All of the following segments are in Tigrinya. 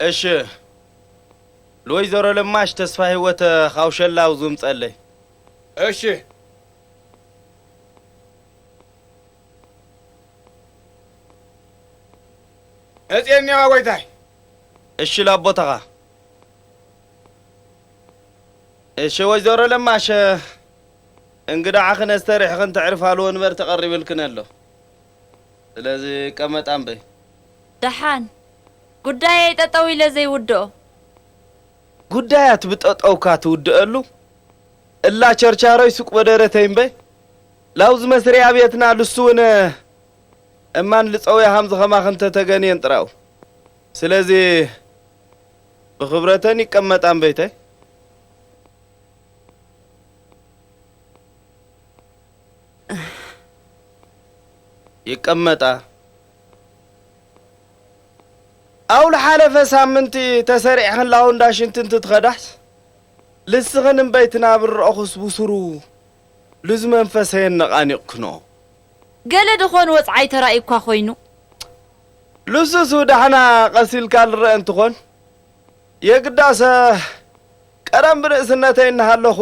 እሺ፣ ለወይዘሮ ለማሽ ተስፋ ህይወት ካብ ሸላው ዝምጸለይ። እሺ። መጽኤ እኒዋ ጎይታይ። እሺ፣ ላቦታኻ። እሺ፣ ወይዘሮ ለማሽ፣ እንግዳዕኽን ኣስተሪሕኽን ተዕርፋሉ ወንበር ተቐሪብልክን ኣሎ። ስለዚ ቀመጣ እምበይ። ደሓን፣ ጉዳየይ ጠጠው ኢለ ዘይውድኦ። ጉዳያት ብጠጠውካ ትውድአሉ? እላ ቸርቻሮይ ሱቅ በደረተይ እምበይ። ላውዝ መስርያ ቤትና ልሱ እውን እማን ልጸውያ ሃምዚ ኸማኽን ተተገንየን ጥራው። ስለዚ ብኽብረተን ይቀመጣ እምበይተይ። ይቀመጣ። ኣብ ልሓለፈ ሳምንቲ ተሰሪዕኽን ላውንዳ ሽንቲ እንትትኸዳስ፣ ልስኽን እምበይ ትናብር ረእኹስ ብሱሩ ልዝ መንፈሰየን ነቓኒቕክኖ። ገለ ድኾን ወጽዓይ ተራእዩኳ ኮይኑ? ልሱስ ዳሕና ቀሲልካ ልረአ እንትኾን፣ የግዳሰ ቀደም ብንእስነተይ እናሃለኹ፣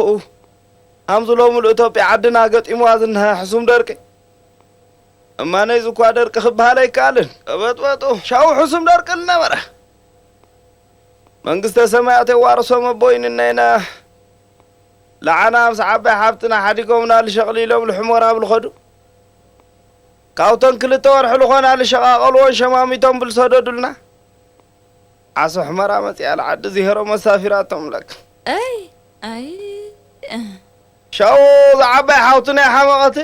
ሃምዚ ሎሚ ኢትዮጵያ ዓድና ገጢምዋ ዝንሀ ሕሱም ደርቂ፣ እማነይ ዝኳ ደርቂ ክበሃል ኣይከኣልን። ቀበጥበጡ ሻው ሕሱም ደርቂ ልነበረ። መንግስተ ሰማያት የዋርሶም ኣቦይን እነይና፣ ለዓና ምስ ዓባይ ሓብትና ሓዲጎምና ልሸቕሊ ኢሎም ልሕሞራ ብልኸዱ። ካብተን ክልተ ወርሒ ልኾና ልሸቓቐልዎን ሸማሚቶም ብልሰደዱልና። ዓሶ ሕመራ መጺኣ ልዓዲ ዚሄሮ መሳፊራቶም ለክ። ኣይ፣ ኣይ፣ እ። ሻው ዝዓባይ ሓውትና ሓመቐቲ፣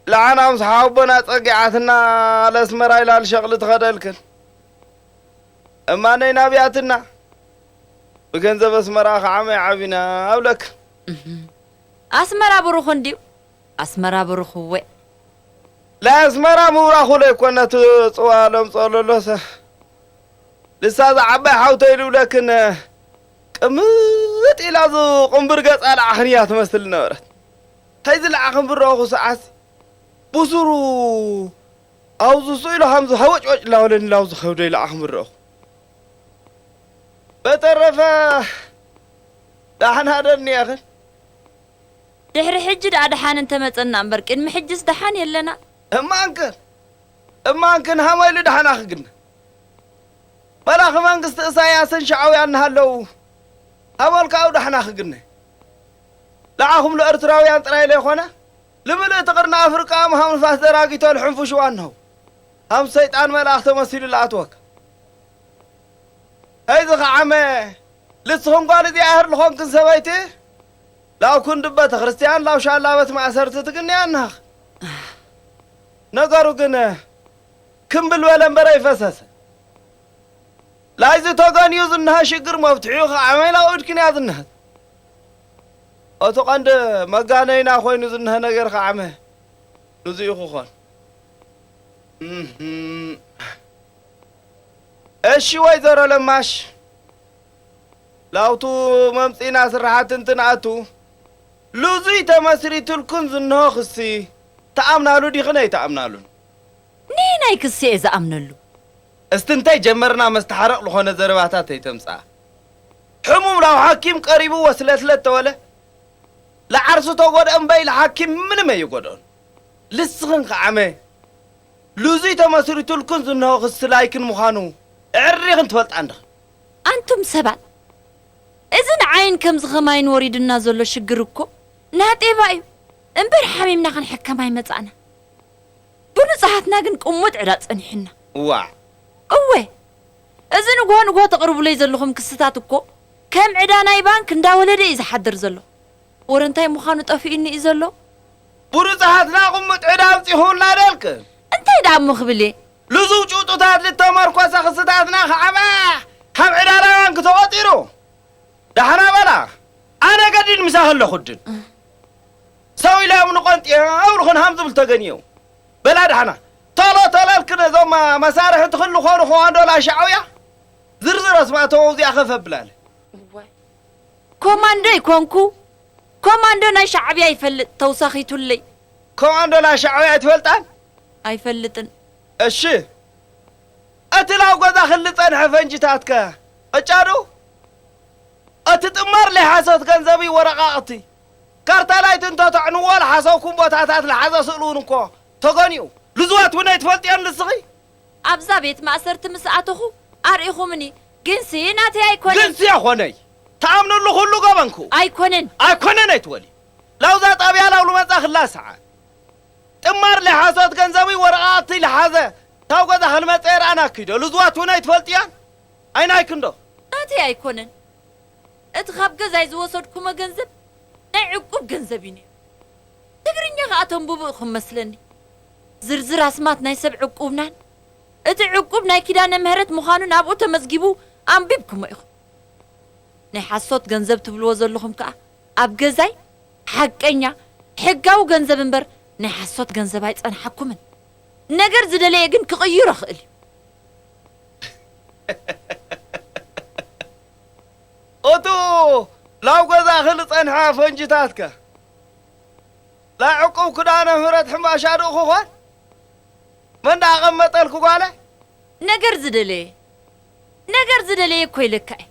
ለዓና ምስ ሓወቦና ጸጊዓትና ለስመራ ኢላ ልሸቕሊ ትኸደልክን። እማነይ ናብያትና፣ ብገንዘብ ኣስመራ ኸዓ መይ ዓቢና ኣብለክ። እህ። ኣስመራ ብሩኽ እንድዩ። ኣስመራ ብሩኽ እወ። ለኣስመራ ምብራኹ ለይኮነ እቲ ጽዋ ለምጾ ለሎሰ። ልሳ ዝዓባይ ሓውተይ ልብለክን ቅምጥ ኢላ ዝቕንብር ገጻ ለዓኽን እያ ትመስል ነበረት። ተይ ዝለዓኽን ብረኹ ሰዓት ብሱሩ ኣውዚ ስኢሉ ሃምዚ ሃወጭወጭ ላወለኒ ላውዚ ከብደይ ለዓኽን ብረኹ። በተረፈ ዳሕና ደኒ ያኽን። ድሕሪ ሕጂ ደኣ ደሓን እንተመጸና እምበር፣ ቅድሚ ሕጅስ ደሓን የለና። እማንክን፣ እማንክን ሃመ ኢሉ ደሓና ክግነ። መላኺ መንግስቲ እሳያስን ሻዕውያን እናሃለዉ፣ ሃመልካኡ ደሓና ክግነ። ንዓኹም ንኤርትራውያን ጥራይ ለይኮነ፣ ልምልእቲ ቅርኒ ኣፍሪቃ ሃም ንፋስ ደራጊቶ ልሕንፉሽዋ እንሆ። ሃም ሰይጣን መልኣኽ ተመሲሉ ለኣትወካ። ሀይዚ ኸዓመ ልስኽን ጓል እግዚኣብሔር ልኾንክን ሰበይቲ፣ ላው ክንዲ ቤተ ክርስቲያን፣ ላው ሻላ ቤት ማእሰርቲ ትግንያ እናኽ። ነገሩ ግን ክምብል በለ እምበር ኣይፈሰሰ። ላይዚ ተገንዩ ዝንሃ ሽግር መፍትሒኡ ኸዓመ ላው እድክንያ ዝንሃት። እቲ ቀንዲ መጋነይና ኮይኑ ዝንሀ ነገር ኸዓመ ንዙ እዩ ክኾን። እህም። እሺ ወይዘሮ ለማሽ፣ ላውቱ መምጺና ስራሓት እንትንኣቱ፣ ልዙይ ተመስሪቱልኩን ዝንሆ ክሲ፣ ተኣምናሉ ዲኽን ኣይተኣምናሉን? ነየናይ ክሲ እየ ዝኣምነሉ? እስቲ እንታይ ጀመርና መስተሓረቕ ልኾነ ዘረባታት ኣይተምጽኣ። ሕሙም ላው ሓኪም ቀሪቡ ወስለስለት ተወለ፣ ለዓርሱ ተጎድአ እምበይ ለሓኪም ምንም ኣይጎድኦን። ልስኽን ከዓመ፣ ልዙይ ተመስሪቱልኩን ዝንሆ ክሲ ላይክን ምዃኑ እዕሪኽን ትፈልጣ እንድኽን። ኣንቱም ሰባት፣ እዚ ንዓይን ከምዚ ኸማይን ወሪዱና ዘሎ ሽግር እኮ ናጤባ እዩ እምበር ሓሚምና ክንሕከም ኣይመጻእና። ብሉጻትና ግን ቅሙጥ ዕዳ ጸኒሑና። ዋዕ። እወ፣ እዚ ንግሆ ንግሆ ተቕርቡለይ ዘለኹም ክስታት እኮ ከም ዕዳ ናይ ባንክ እንዳወለደ እዩ ዝሓድር ዘሎ። ወረ እንታይ ምዃኑ ጠፊኡኒ እዩ ዘሎ። ብሉጻትና ቅሙጥ ዕዳ ኣምጺኹልና ደልክ። እንታይ ደኣ እሞ ክብል እየ? ልዙብ ጭውጡታት ልተመርኮሰ ክስታትና ከዓባ ካብ ዕዳ ናይ ባንክ ተቖጺሩ። ዳሕና በላ፣ ኣነ ገዲድ ምሳኺ ኣለኹ ድን። ሰው ኢሎም ንቆንጢ ኣውርኽን ሃም ዝብል ተገንየው። በላ ዳሕና፣ ቶሎ ቶሎ ኣልክን እዞም መሳርሒ ትኽል ዝኾኑ ኮማንዶ ላሻዕውያ ዝርዝር ኣስማቶም እዚኣ ከፈ ብላለ። እዋይ። ኮማንዶ ይኮንኩ፣ ኮማንዶ ናይ ሻዕብያ ይፈልጥ ተውሳኺቱለይ። ኮማንዶ ላሻዕውያ ኣይትፈልጣን? ኣይፈልጥን። እሺ፣ እቲ ላው ገዛ ክሊ ጸንሐ ፈንጅታትከ እጫዱ እቲ ጥማር ናይ ሓሶት ገንዘብ እዩ። ወረቓቕቲ ካርታ ላይት እንተተዕንዎ፣ ዝሓሰብኩም ቦታታት ዝሓዘ ስእሊ እውን እኮ ተገኒኡ። ልዝዋት እውን ኣይትፈልጥዮን ንስኺ። ኣብዛ ቤት ማእሰርቲ ምስ ኣተኹ ኣርኢኹምኒ። ግንሲ ናተይ ኣይኮነን። ግንሲ ኣይኮነይ። ተኣምንሉ ኩሉ ገበንኩ። ኣይኮነን። ኣይኮነን ኣይትበሊ። ላውዛ ጣብያ ላው ልመጻ ክላ ሰዓት ጥማር ናይ ሓሶት ገንዘብ እዩ። ወረቓቕቲ ዝሓዘ ካብ ገዛ ክልመጸ የርኣናኪ ዶ? ልዝዋት እውን ኣይትፈልጥዮን። ኣይናይክን ዶ? ናተይ ኣይኮነን። እቲ ካብ ገዛይ ዝወሰድኩሞ ገንዘብ ናይ ዕቁብ ገንዘብ እዩ ነይሩ። ትግርኛ ኸኣ ተንብቡ ኢኹም መስለኒ። ዝርዝር ኣስማት ናይ ሰብ ዕቁብናን እቲ ዕቁብ ናይ ኪዳነ ምህረት ምዃኑን ኣብኡ ተመዝጊቡ ኣንቢብኩሞ ኢኹም። ናይ ሓሶት ገንዘብ ትብልዎ ዘለኹም ከኣ ኣብ ገዛይ ሓቀኛ ሕጋዊ ገንዘብ እምበር ናይ ሓሶት ገንዘብ ኣይጸንሓኩምን። ነገር ዝደለየ ግን ክቕይሮ እኽእል እዩ። እቱ ላው ገዛኺ ዝጸንሐ ፈንጅታትከ? ላዕቁብ ክዳነ ምህረት ሕምባሻ ዶ ክኾን? መን ደኣ ኣቐመጠልኪ ጓለ? ነገር ዝደለየ፣ ነገር ዝደለየ እኮ ኢለካ እየ።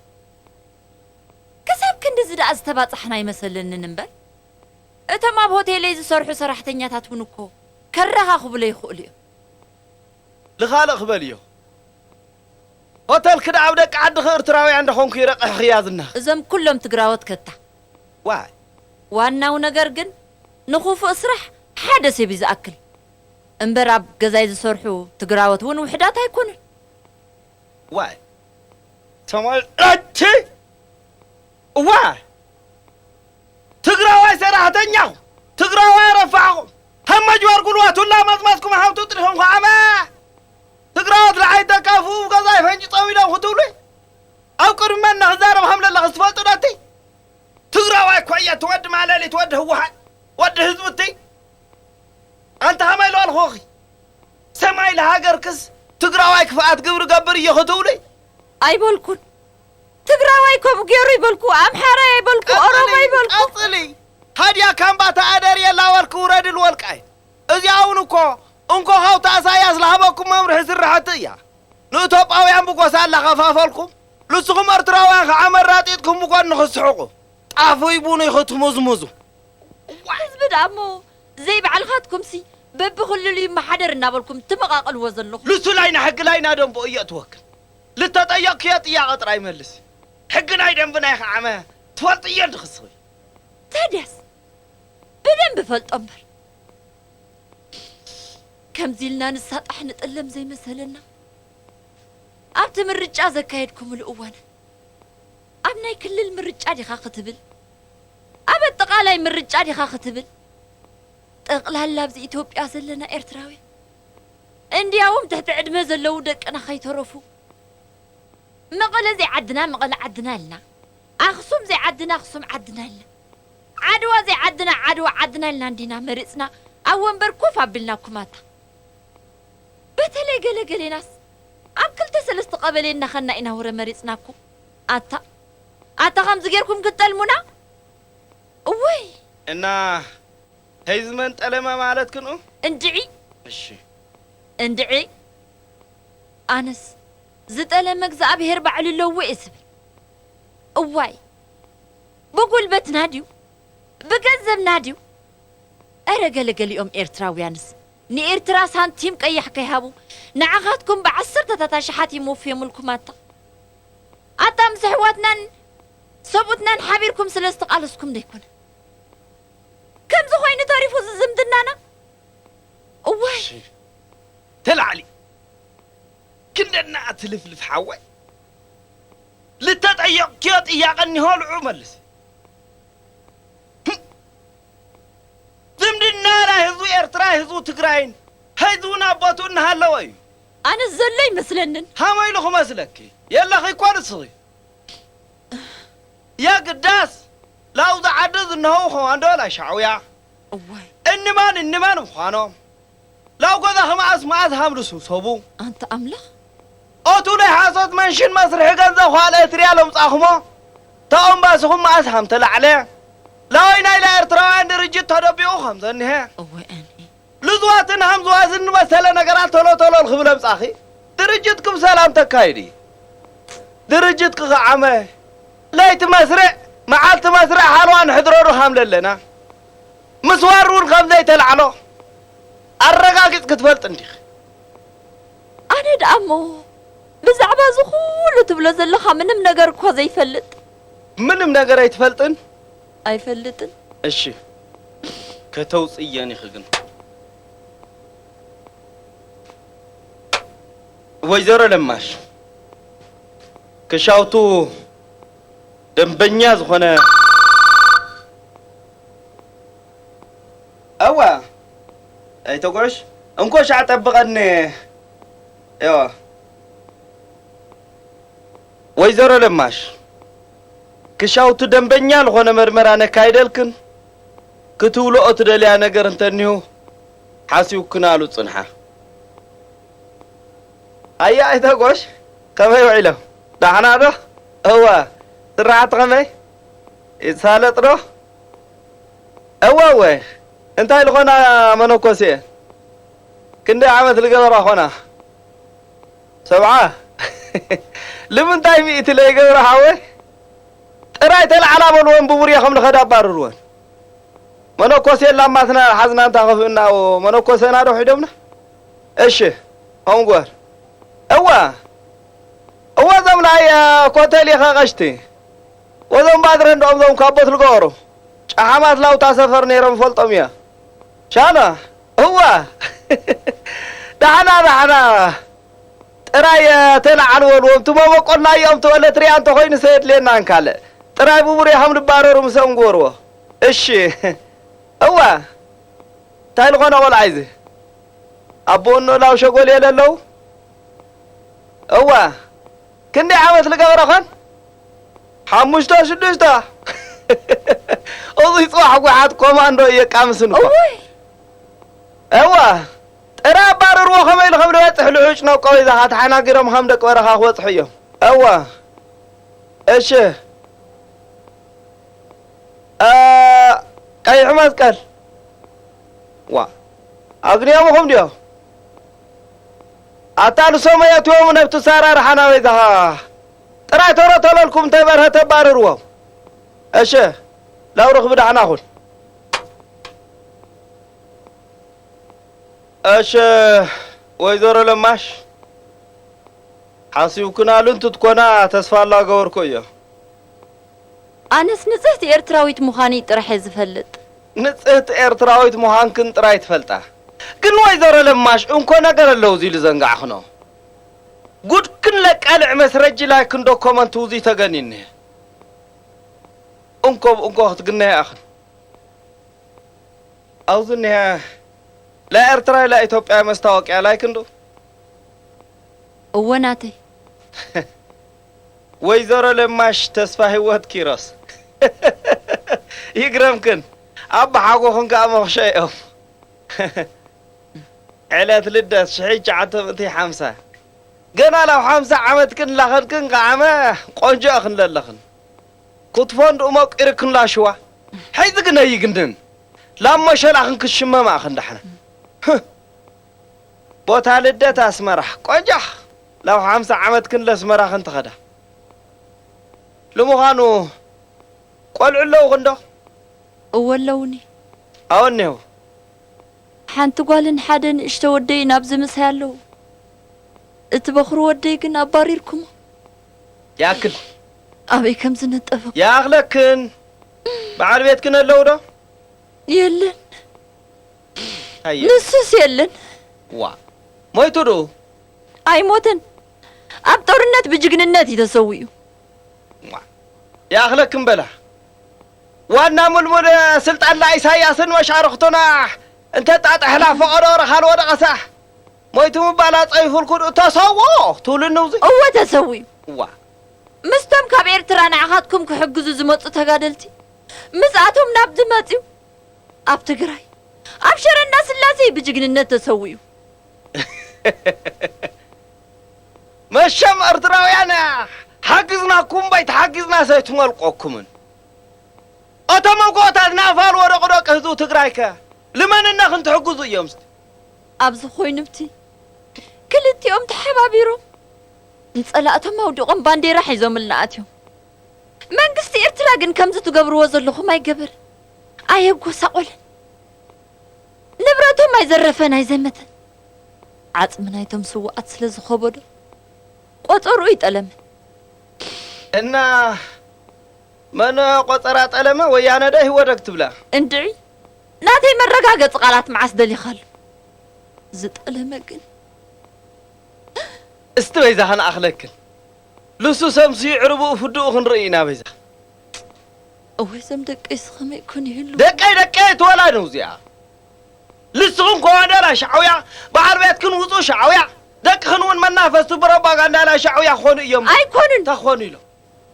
ክሳብ ክንድዚ ደኣ ዝተባጻሕና ኣይመሰለንን እምበር፣ እቶም ኣብ ሆቴለይ ዝሰርሑ ሰራሕተኛታት እውን እኮ ከረኻኽቡለይ ይኽእሉ እዮም። ልኻልእ ክበልዮ። ሆተልኪ ደኣ ኣብ ደቂ ዓድኺ ኤርትራውያን ዶ ኾንኩ ይረቕሕኽያ ዝናኽ? እዞም ኩሎም ትግራዎት ከታ። ዋይ። ዋናው ነገር ግን ንኽፉእ ስራሕ ሓደ ሰብ እዩ ዝኣክል። እምበር ኣብ ገዛይ ዝሰርሑ ትግራዎት እውን ውሕዳት ኣይኮኑን። ዋይ። ተመልከቲ። ዋይ። ትግራዋይ ሰራሕተኛኹም፣ ትግራዋይ ረፋዕኹም፣ ከም መጅባር ጉልባቱላ መጽመጽኩም ሃብቱ ጥሪኹም ከዓመ ትግራዎት ለዓይ ተካፍኡ ገዛይ ፈንጂ ጸዊዶም ክትብሉ ኣብ ቅድሚ መን ክዛረብ ከም ዘለኺ ትፈልጡ ዶ እቲ? ትግራዋይ እኮ እየ፣ እቲ ወዲ ማለሊት፣ ወዲ ህወሓት፣ ወዲ ህዝቢ እቲ። ኣንታ ከመይ ዝበልኹኺ? ሰማይ ለሃገርክስ ትግራዋይ ክፍኣት ግብሪ ገብር እየ ክትብሉ? ኣይበልኩን። ትግራዋይ ከምኡ ገይሩ ይበልኩ፣ ኣምሓራ ይበልኩ፣ ቀጽሊ፣ ኦሮሞ ይበልኩ። ቀጽሊ። ሃድያ ካምባታ ኣደር የላወልክ ውረድ ልወልቃይ። እዚኣ እውን እኮ እንኮ ኻውታ እሳያስ ለሃበኩም መምርሒ ስራሕቲ እያ። ንእቶጳውያን ብጎሳ ኣላኸፋፈልኩም፣ ንስኹም ኤርትራውያን ኸዓ መራጢጥኩም ብጎኒ ክስሕቑ። ጣፉይ ቡኑይ ክትሙዝሙዙ። ህዝቢ ደኣ እሞ ዘይባዕልኻትኩምሲ በብክልሉ ይመሓደር እናበልኩም ትመቓቕልዎ ዘለኹም። ልሱ ላይና ሕጊ ላይና ደንቦ እዮ ትወክል። ልተጠየቕክዮ ጥያቐ ጥራይ መልስ። ሕጊ ናይ ደንቢ ናይ ኸዓመ ትፈልጥዮ እንዲ ክስኺ። ታድያስ ብደንቢ ፈልጦ እምበር። ከምዚ ኢልና ንሳጣሕ ንጥለም ዘይመሰለና ኣብቲ ምርጫ ዘካየድኩምሉ እዋን ኣብ ናይ ክልል ምርጫ ዲኻ ክትብል፣ ኣብ ኣጠቓላይ ምርጫ ዲኻ ክትብል፣ ጠቕላላ ኣብዚ ኢትዮጵያ ዘለና ኤርትራውያን እንድያውም ትሕቲ ዕድመ ዘለዉ ደቅና ከይተረፉ መቐለ ዘይዓድና መቐለ ዓድና ኢልና፣ ኣኽሱም ዘይዓድና ኣኽሱም ዓድና ኢልና፣ ዓድዋ ዘይዓድና ዓድዋ ዓድና ኢልና እንዲና መሪጽና ኣብ ወንበር ኮፍ ኣቢልናኩም ኣታ። በተለይ ገለ ገሌናስ ኣብ ክልተ ሰለስተ ቀበሌ እናኸና ኢና ወረ መሪጽናኩም። ኣታ፣ ኣታ ከምዚ ጌርኩም ክትጠልሙና? እወይ! እና ህዝቢ መን ጠለመ ማለት ክንኡ? እንድዒ! እሺ። እንድዒ! ኣነስ ዝጠለመ እግዚኣብሄር ባዕሉ ኣለዎ እየ ዝብል። እዋይ! ብጉልበትና ድዩ? ብገንዘብና ድዩ? እረ ገለ ገሊኦም ኤርትራውያንስ ንኤርትራ ሳንቲም ቀያሕ ከይሃቡ ንዓኻትኩም ብዓሰርተታት ኣሽሓት እዮም ወፍዮምልኩም ኣታ። ኣታ ምስ ኣሕዋትናን ሰብኡትናን ሓቢርኩም ስለ ዝተቓለስኩም ዶ ኣይኮነ? ከምዚ ኮይኑ ተሪፉ እዚ ዝምድናና? እዋይ! እሺ፣ ተላዕሊ። ክንደና ትልፍልፍ ሓወይ። ልተጠየቕክዮ ጥያቐ እኒሆ ልዑ መልስ። ህም! ዝምድና ናይ ህዝቡ ኤርትራ ህዝቡ ትግራይን ህዝቡ ናብ ቦትኡ እናሃለወ እዩ። ኣነ ዘሎ ይመስለንን። ሃመ ኢሉ ክመስለኪ የለኺ እኮ ንስኺ። የግዳስ ላው ዝዓዲ ዝነሆው ኸማንዶ ናይ ሻዕውያ እዋይ። እንማን እንማን ምዃኖም ላው ገዛኺ መኣስ መኣስ ሃም ዝስብሰቡ ኣንተ ኣምላኽ። ኦቱ ናይ ሓሶት መንሽን መስርሒ ገንዘብ ኳልኤ ትርያ ለምጻኹሞ ተቐምባስኹም መኣስ ሃም ተላዕለ ላወይ ናይ ኤርትራውያን ድርጅት ተደቢቑ ከም ዘንሄ እወ ኣኒ። ልዝዋትን ሃምዝዋዝን ንመሰለ ነገራት ቶሎ ቶሎ ልኽብ ለምጻኺ ድርጅትኩም ሰላም ተካይዲ። ድርጅትኪ ክዓመ፣ ለይቲ መስርዕ፣ መዓልቲ መስርዕ ሓለዋ ንሕድረሉ ከም ለለና፣ ምስዋር እውን ከም ዘይተላዕሎ ኣረጋጊጽ ክትፈልጥ እንዲኺ። ኣነ ደኣ እሞ ብዛዕባ እዚ ኩሉ ትብሎ ዘለኻ ምንም ነገር እኳ ዘይፈልጥ። ምንም ነገር ኣይትፈልጥን? ኣይፈልጥን። እሺ፣ ከተውጽእየን ኢኺ ግን። ወይዘሮ ለማሽ፣ ክሻውቱ ደንበኛ ዝኾነ። እዋ፣ ኣይተጉዕሽ፣ እንኮ ሻዕ ጠብቐኒ። እዋ። ወይዘሮ ለማሽ፣ ክሻውቱ ደንበኛ ዝኾነ መርመራ ነካይደልክን፣ ክትብልኦ ትደልያ ነገር እንተኒሁ፣ ሓሲብክናሉ ጽንሓ። ኣያ ኣይተጎሽ፣ ከመይ ውዒሎም? ደሓና ዶ? እወ፣ ስራሕቲ ከመይ? ይሳለጥ ዶ? እወ፣ እወ፣ እንታይ ዝኾና መነኮሴ? ክንደይ ዓመት ልገበራ ኾና? ሰብዓ። ልምንታይ ሚእቲ ለይገብራ ሓወይ? ጥራይ ተላዕላ በልወን፣ ብቡርየ ከም ንኸዳ ኣባርርወን። መነኮሴ ላማትና ሓዝና እንታ ኸፍእና፣ መነኮሰና ዶ ሒዶምና? እሺ፣ ኦንጎር። እዋ፣ እዋ፣ እዞም ናይ፣ እ፣ ኮተል ኢኻ ቀሽቲ። ወዞም ባድረ እንድኦም ዞም ካቦት ልገበሩ። ጫሓማት ላውታ ሰፈር ነይሮም ፈልጦም እያ። ሻና፣ እዋ። ዳሕና፣ ዳሕና። ጥራይ፣ እ፣ ተለዓል በልዎም። እቲ መበቆልና እዮም ትበለ ትሪያ እንተኾይኑ ሰየድልየናን ካልእ። ጥራይ ብቡር ኢኹም ልባረሩ ምስኦም ግበርዎ። እሺ። እዋ። እንታይ ልኾነ ቆልዓ እዚ? ኣቦኡ እኖ ላው ሸጎል የለ ኣለዉ? እዋ። ክንደይ ዓመት ልገበረ ኾን? ሓሙሽተ ሽዱሽተ። እዙይ ጽባሕ ጓሓት ኮማንዶ እየቃምስን እኮ። እውይ። እዋ። ጥረ ኣባርርዎ ከመይ ኢሉ ከም ልበጽሕ ልዑጭ ነቆ ወይ ዛኻ ተሓናጊሮም ከም ደቂ በረኻ ክበጽሑ እዮም። እዋ። እሺ። እ፣ ቀይሕ መስቀል። ዋ፣ ኣግንዮምኹም ድዮ? ኣታ ንሶም ኣየእትዎም ነብቲ ኣሰራርሓና በይዛኻ። ጥራይ ቶሎ ተለልኩም እንተይበርሀ ተባርርዎም። እሺ፣ ላው ርኽቢ ዳሕና ኹን። እሺ፣ ወይዘሮ ለማሽ፣ ሓሲብኩናሉ እንትትኮና ተስፋ ላገበርኩ እዮ። ኣነስ ንጽህቲ ኤርትራዊት ምዃነይ ጥራሕ እየ ዝፈልጥ። ንጽህቲ ኤርትራዊት ምዃንክን ጥራይ ትፈልጣ። ግን ወይዘሮ ለማሽ፣ እንኮ ነገር ኣለዉ እዚ ኢሉ ዘንጋዕኽኖ። ጉድክን ለቃልዕ መስረጂ ላይክን ዶኮመንት ውዚ ተገኒኒ። እንኮ ብእንኮ ክትግነያ ኢኽን። ኣብዚ እኒሀ ለኤርትራ ለኢትዮጵያ መስታወቅያ ላይክ እንዶ። እወ ናተይ። ወይዘሮ ለማሽ ተስፋ ህይወት ኪሮስ። ይግረምክን፣ ኣባ ሓጎኽን ከኣ መኽሸ እዮም። ዕለት ልደት ሽሕን ትሽዓተ ሚእትን ሓምሳ። ገና ናብ ሓምሳ ዓመትክን ላኸንክን ከዓመ ቆንጆ እኽን ለለኽን። ክትፎ እንድኡ መቂርክን ላሽዋ። ሕዚ ግን ኣይግንን። ላብ መሸላኽን ክትሽመማ እኽን ዳሕና። ህህ። ቦታ ልደት ኣስመራ። ቆንጃኽ። ላብ ሓምሳ ዓመትክን ለስመራኽን ትኸዳ። ንምዃኑ ቆልዑ ኣለውኽን ዶ? እወ ኣለውኒ። ኣወ እኒሀው። ሓንቲ ጓልን ሓደ ንእሽቶ ወደይን ኣብዚ ምሳይ ኣለዉ። እቲ በኹሪ ወደይ ግን ኣባሪርኩሞ። ይኣክል። ኣበይ ከም ዝነጠፈ። ይኣኽለክን። በዓል ቤትክን ኣለዉ ዶ? የለን። ኣየ። ንሱስ የለን። ዋ። ሞይቱ ዶ? ኣይሞተን። ኣብ ጦርነት ብጅግንነት እዩ ተሰዊኡ። ዋ። ይኣኽለክን በላ። ዋና ምልሙል ስልጣን ለኢሳያስን መሻርኽቱና እንተጣጥሕላ ፈቐዶ ረኻል ወደቐሳ። ሞይቱ ምባል ኣጸይፉልኩ ዶ ተሰዎ ትብሉኒ ውዚ? እወ ተሰዊኡ። እዋ። ምስቶም ካብ ኤርትራ ንዓኻትኩም ክሕግዙ ዝመጹ ተጋደልቲ ምስኣቶም ናብዚ መጺኡ ኣብ ትግራይ ኣብ ሽረ እንዳስላሴ ብጅግንነት ተሰዊኡ። መሸም ኤርትራውያን ሓጊዝናኩም እምበይ ተሓጊዝናስ ኣይትመልቆኩምን። እቶም ኣጎታት ናፋል ወደቕ ደቂ ህዝቢ ትግራይ ከ ልመንና ክንትሕግዙ እዮም እስቲ። ኣብዚ ኮይኑብቲ ክልቲኦም ተሓባቢሮም ጸላእቶም ኣውዲቖም ባንዴራ ሒዞምልና ኣትዮም። መንግስቲ ኤርትራ ግን ከምዚ ትገብርዎ ዘለኹም ኣይገበረን፣ ኣየጎሳቖለን። ንብረቶም ኣይዘረፈን ኣይዘመተን። ዓጽሚ ናይቶም ስዉኣት ስለ ዝኸበዶ ቆጸርኡ ይጠለመ። እና መን ቆጸራ ጠለመ? ወያነ ዶ ኢህወደግ ትብላ? እንድዒ ናተይ መረጋገጺ ቃላት መዓስ ደሊኻሉ? ዝጠለመ ግን እስቲ በይዛ ከነኣኽለክን። ልሱ ሰምሲ ዕርብኡ ፍድኡ ክንርኢ ኢና በይዛ። እወይ እዞም ደቀይስ ከመይ ኮን ይህሉ? ደቀይ ደቀይ ትወላ ነው እዚኣ። ልስኹም ከዋደላ ሻዕውያ፣ በዓል ቤትክን ውጹ ሻዕውያ፣ ደቅኽን እውን መናፈስቲ ፕሮፓጋንዳ ናይ ሻዕውያ ክኾኑ እዮም። ኣይኮኑን። እንታይ ክኾኑ ኢሎም?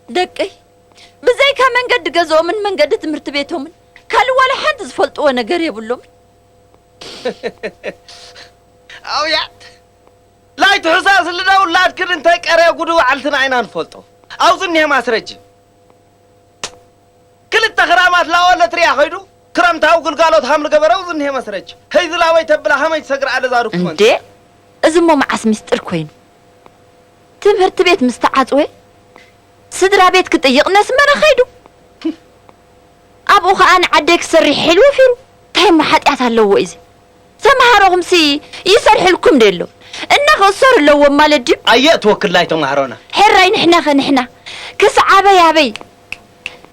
ደቀይ ብዘይካ መንገዲ ገዝኦምን መንገዲ ትምህርቲ ቤቶምን ካልእ ዋላ ሓንቲ ዝፈልጥዎ ነገር የብሎምን። ኣውያት ላይትሑሳስ ልደ ውላድክን እንታይ ቀረየ ጉዱ ባዕልትና ኢና ንፈልጦ። ኣብዚ እኒሀ ማስረጂ። ክልተ ክራማት ላወለት ሪያ ኸይዱ ክረምታዊ ግልጋሎት ሃም ልገበረ ኣብዚ እኒሀ መስረጂ። ሀይ ዝላወይ ተብላ ሃመይ ትሰግር ኣለ ዛሩ ክኾን። እንዴ እዚ እሞ መዓስ ምስጢር ኮይኑ? ትምህርቲ ቤት ምስ ተዓጽወ ስድራ ቤት ክጥይቕ ነስመረ ኸይዱ። ኣብኡ ኸኣ ንዓደይ ክሰርሕ ሒሉ ወፊሩ። እንታይ እሞ ሓጢኣት ኣለዎ እዚ? ተምሃሮኹምሲ ይሰርሕልኩም ዶ የሎ? እና ክእሰሩ ኣለዎም ማለት ድዩ? ኣየ ትወክል ናይ ተምሃሮና። ሕራይ ንሕናኸ ንሕና ክሳዕ ኣበይ ኣበይ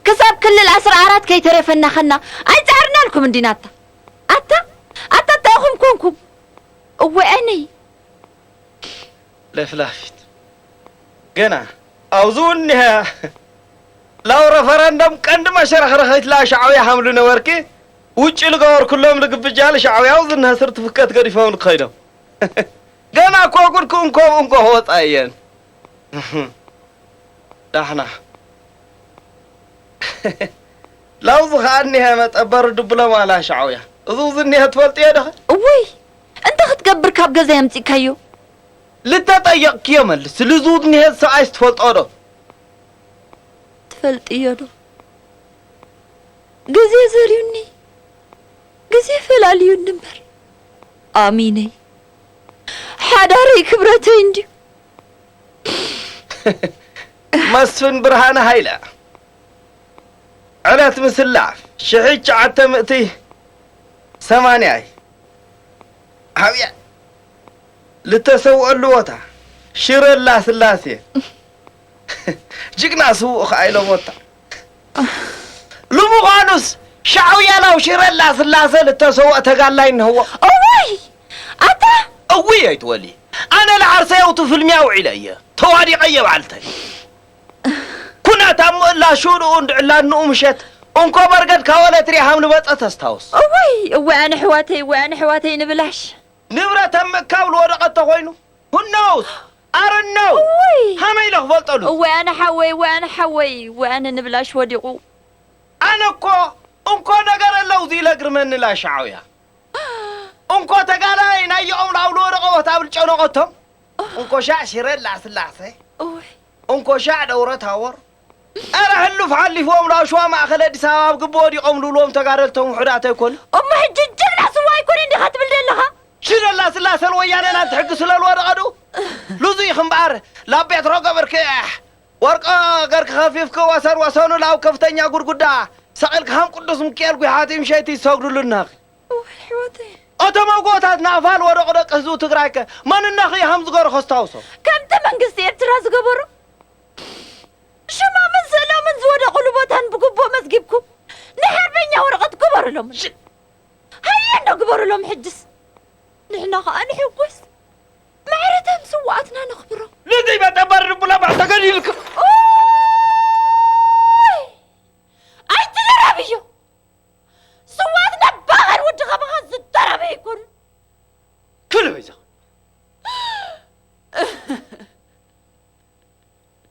ክሳብ ክልል ዓሰርተ ኣራት ከይተረፈና ኸና ኣይጻዕርናልኩም እንዲና ኣታ ኣታ ኣታ እንታይ ኢኹም ኮንኩም እወ ኣነይ ለፍላፊት ገና ኣብዚ እውን እኒሀ ላው ረፈረንደም ቀንዲ መሸረኽረኸይት ላ ሻዕብያ ሃምሉ ነበርኪ ውጭ ልገበርኩሎም ልግብጃ ልሻዕብያ ኣብዚ እኒሀ ስርትፍከት ገዲፎም ልከይዶም ገና እኮ ጉድኩ እንኮ እንኮ ክወፃ እየን ዳሕና ላውዚ ኸኣ እኒሀ መጠበሪ ድብሎማ ላ ሻዕብያ እዙ እዚ እኒሀ ትፈልጥዮ ዶ እውይ እንተ ክትገብር ካብ ገዛ የምፂእካዮ ልተጠየቕክዮ መልስ ልዙ እኒሀ ሰብኣይስ ትፈልጦ ዶ ትፈልጥዮ ዶ ግዜ ዘርዩኒ ግዜ ፈላልዩኒ እምበር ኣሚነይ ሓዳረይ ክብረተይ እንድዩ መስፍን ብርሃነ ሃይለ ዕለት ምስላ ሽሕት ትሽዓተ ምእቲ ሰማንያይ ኣብያ ልተሰውአሉ ቦታ ሽረላ ስላሴ ጅግና ስውእ ኸዓ ኢሎሞታ ልምዃኑስ ሻዕውያ ላው ሽረላ ስላሰ ልተሰውአ ተጋላይ እንህዎ እዋይ ኣታ እውይ ኣይትወሊ ኣነ ለዓርሰ ያውቱ ፍልሚያ ውዒለ እየ ተዋዲቐ እየ በዓልተይ ኩናት ኣብ ምእላ ሹድኡ እንድዕላ ንኡ ምሸት እንኮ በርገድ ካወለ ትሪሃም ልበፀ ተስታውስ እውይ እወ ኣነ ሕዋተይ እወ ኣነ ሕዋተይ ንብላሽ ንብረት ኣብ ምእካብ ልወደቐ ተኾይኑ ሁናውስ ኣረነው እውይ ሃመይ ኢለ ክፈልጠሉ እወ ኣነ ሓወይ እወ ኣነ ሓወይ እወ ኣነ ንብላሽ ወዲቑ ኣነ እኮ እንኮ ነገር ኣለውዚ ኢለ ግርመኒ ላሻዓውያ እንኮ ተጋዳይ ናይኦም ላውሎ ርቐወት ኣብ ልጨነቐቶም እንኮ ሻዕ ሽረ ላስላሰ እወ እንኮ ሻዕ ደውረ ታወር ኣረ ሕሉፍ ሓሊፍዎም ላሽዋ ማእኸል ኣዲስ ኣበባ ኣብ ግቢ ወዲቖም ልብልዎም ተጋደልቶም ውሑዳት ኣይኮኑ እሞ ሕጂ ጀግና ስዋ ኣይኮነ እንዲኻ ትብል ዘለኻ ሽረ ላስላሰን ወያነን ኣንትሕጊ ስለልወደቐ ዱ ልዙ ኢኺ እምበኣር ላብ ቤትሮ ገበርክ ወርቆ ገርኪ ኸፊፍኪ ወሰን ወሰኑ ላብ ከፍተኛ ጉድጉዳ ሰቒልኪ ሃም ቅዱስ ሚካኤል ጒሓት ምሸይቲ ይሰግዱሉ እነኺ። እዋይ ኣሕዋተይ። እቶም ኣጎታት ናእፋ ልወደቑ ደቂ ህዝቢ ትግራይከ መን እነኺ ሃም ዝገሩ ኸስታውሶም። ከምቲ መንግስቲ ኤርትራ ዝገበሮ ሽሞምን ስእሎምን ዝወደቑሉ ቦታን ብግቡእ መዝጊብኩም ናይ ሓርበኛ ወረቐት ግበሩሎምን። ሃየ እንዶ ግበሩሎም ሕጅስ ንሕና ኸኣ ንሕጎስ። ማዕረታም ስውኣትና ነኽብሮ። ንዘይመጠ በሪ ቡለባ ተገዲልክ። ኣይትደራብዮ። ስውኣትና ባቐር ወዲ ኸባኻ ዝደራበ ኣይኮኑን። ክልበ ይዛ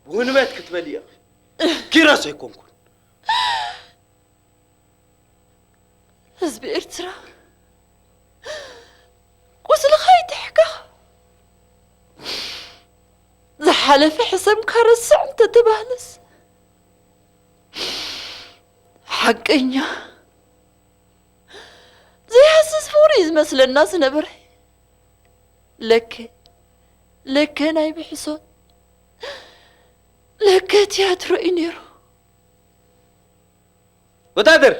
ውንበት ክትበል እየ። ኪሮስ ኣይኮንኩን። ህዝቢ ኤርትራ ቁስልኻ ይትሕካ። ዝሓለፈ ሕሰምካ ረስዕ እንተተባህለስ ሓቀኛ ዘይሃስስ ፍቕሪ እዩ ዝመስለና ዝነበረ። ለከ ለከ ናይ ብሕሶት ለከ ቲያትሮ እዩ ነይሩ። ወታደር፣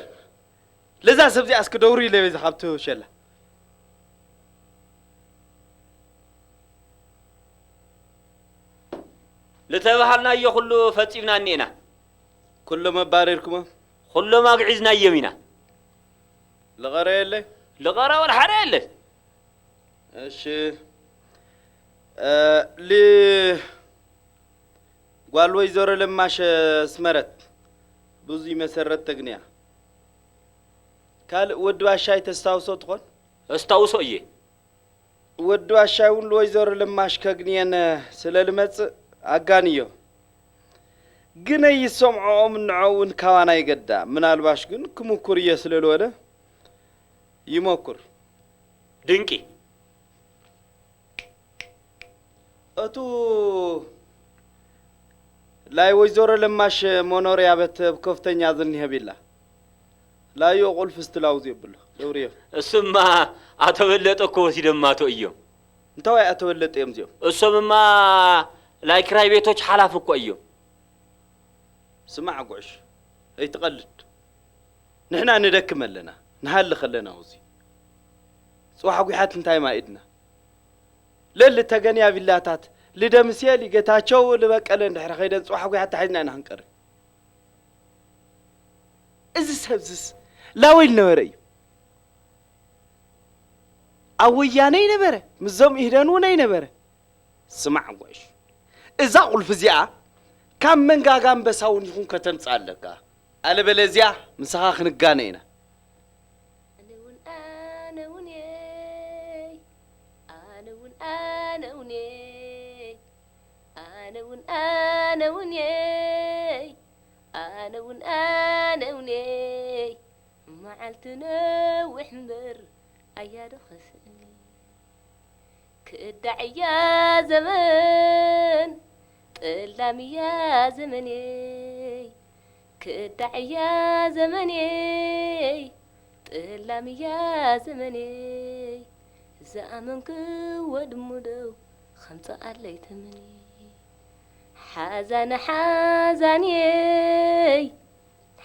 ለዛ ሰብ እዚኣ እስኪ ደውሪ ኢለ በዚ ካብቲ ሸላ። ልተባሃልናዮ ኩሉ ፈጺምና እኒኤና። ኩሎም ኣባሪርኩሞም? ኩሎም ኣግዒዝናዮም ኢና። ልቐረ የለ? ልቐረ ወላ ሓደ የለ። እሺ። እ፣ ሊ-፣ ጓል ወይዘሮ ለማሽ ኣስመረት ብዙይ መሰረት ተግንያ። ካልእ ወዲ ባሻይ ተስታውሶ ትኾን? ኣስታውሶ እየ። ወዲ ባሻይ እውን ንወይዘሮ ለማሽ ከግንየን ስለ ልመጽእ ኣጋንዮ። ግን ኣይሰምዖኦም ንዐ እውን ካባና ይገዳ። ምናልባሽ ግን ክምኩር እየ ስለ ልወለ ይመኩር። ድንቂ። እቱ ላይ ወይዘሮ ለማሽ መኖርያ ቤት ኣብ ከፍተኛ ዝኒሀ ቢላ። ላዩ ቁልፍ ስትላውዝ የብሉ። ደውርዮ። እሱማ ኣቶ በለጠ እኮ ወሲደማቶ እዮም። እንታዋይ ኣቶ በለጠ እዮም እዚኦም? እሶምማ ላይ ክራይ ቤቶች ሓላፍ እኮ እዮም። ስማዕ ጉዕሽ፣ ኣይትቐልድ። ንሕና ንደክም ኣለና፣ ንሃልኽ ኣለና። ውዚ ጽዋሕ ጒሓት እንታይ ማኢድና? ለሊ ተገንያ ቪላታት ልደምስየ፣ ሊገታቸው፣ ልበቀለ እንድሕር ኸይደን ጽዋሕ ጒሓት ተሓዝና ኢና ክንቀሪ። እዚ ሰብዝስ ላወይ ልነበረ እዩ። ኣብ ወያነ ይነበረ፣ ምስዞም ኢህደን እውን ኣይነበረ። ስማዕ ጉዕሽ፣ እዛ ቁልፊ እዚኣ ካብ መንጋጋ ኣንበሳ እውን ይኹን ከተምጽእ ኣለካ። ኣለበለዚያ ምሳኻ ክንጋነ ኢና። ኣነ እውን ኣነ እውን የይ፣ ኣነ እውን ኣነ እውን የይ፣ ኣነ እውን ኣነ እውን የይ፣ ኣነ እውን ኣነ እውን የይ። መዓልቲ ነዊሕ እምበር ኣያዶ ኸስእኒ። ክእዳዕ እያ ዘመን፣ ጠላም እያ ዘመንየይ። ክእዳዕ እያ ዘመንየይ፣ ጠላም እያ ዘመንየይ። ዝኣመንክዎ ድሙደው ኸምጽኣለይ ተመንየይ። ሓዛነ ሓዛንየይ፣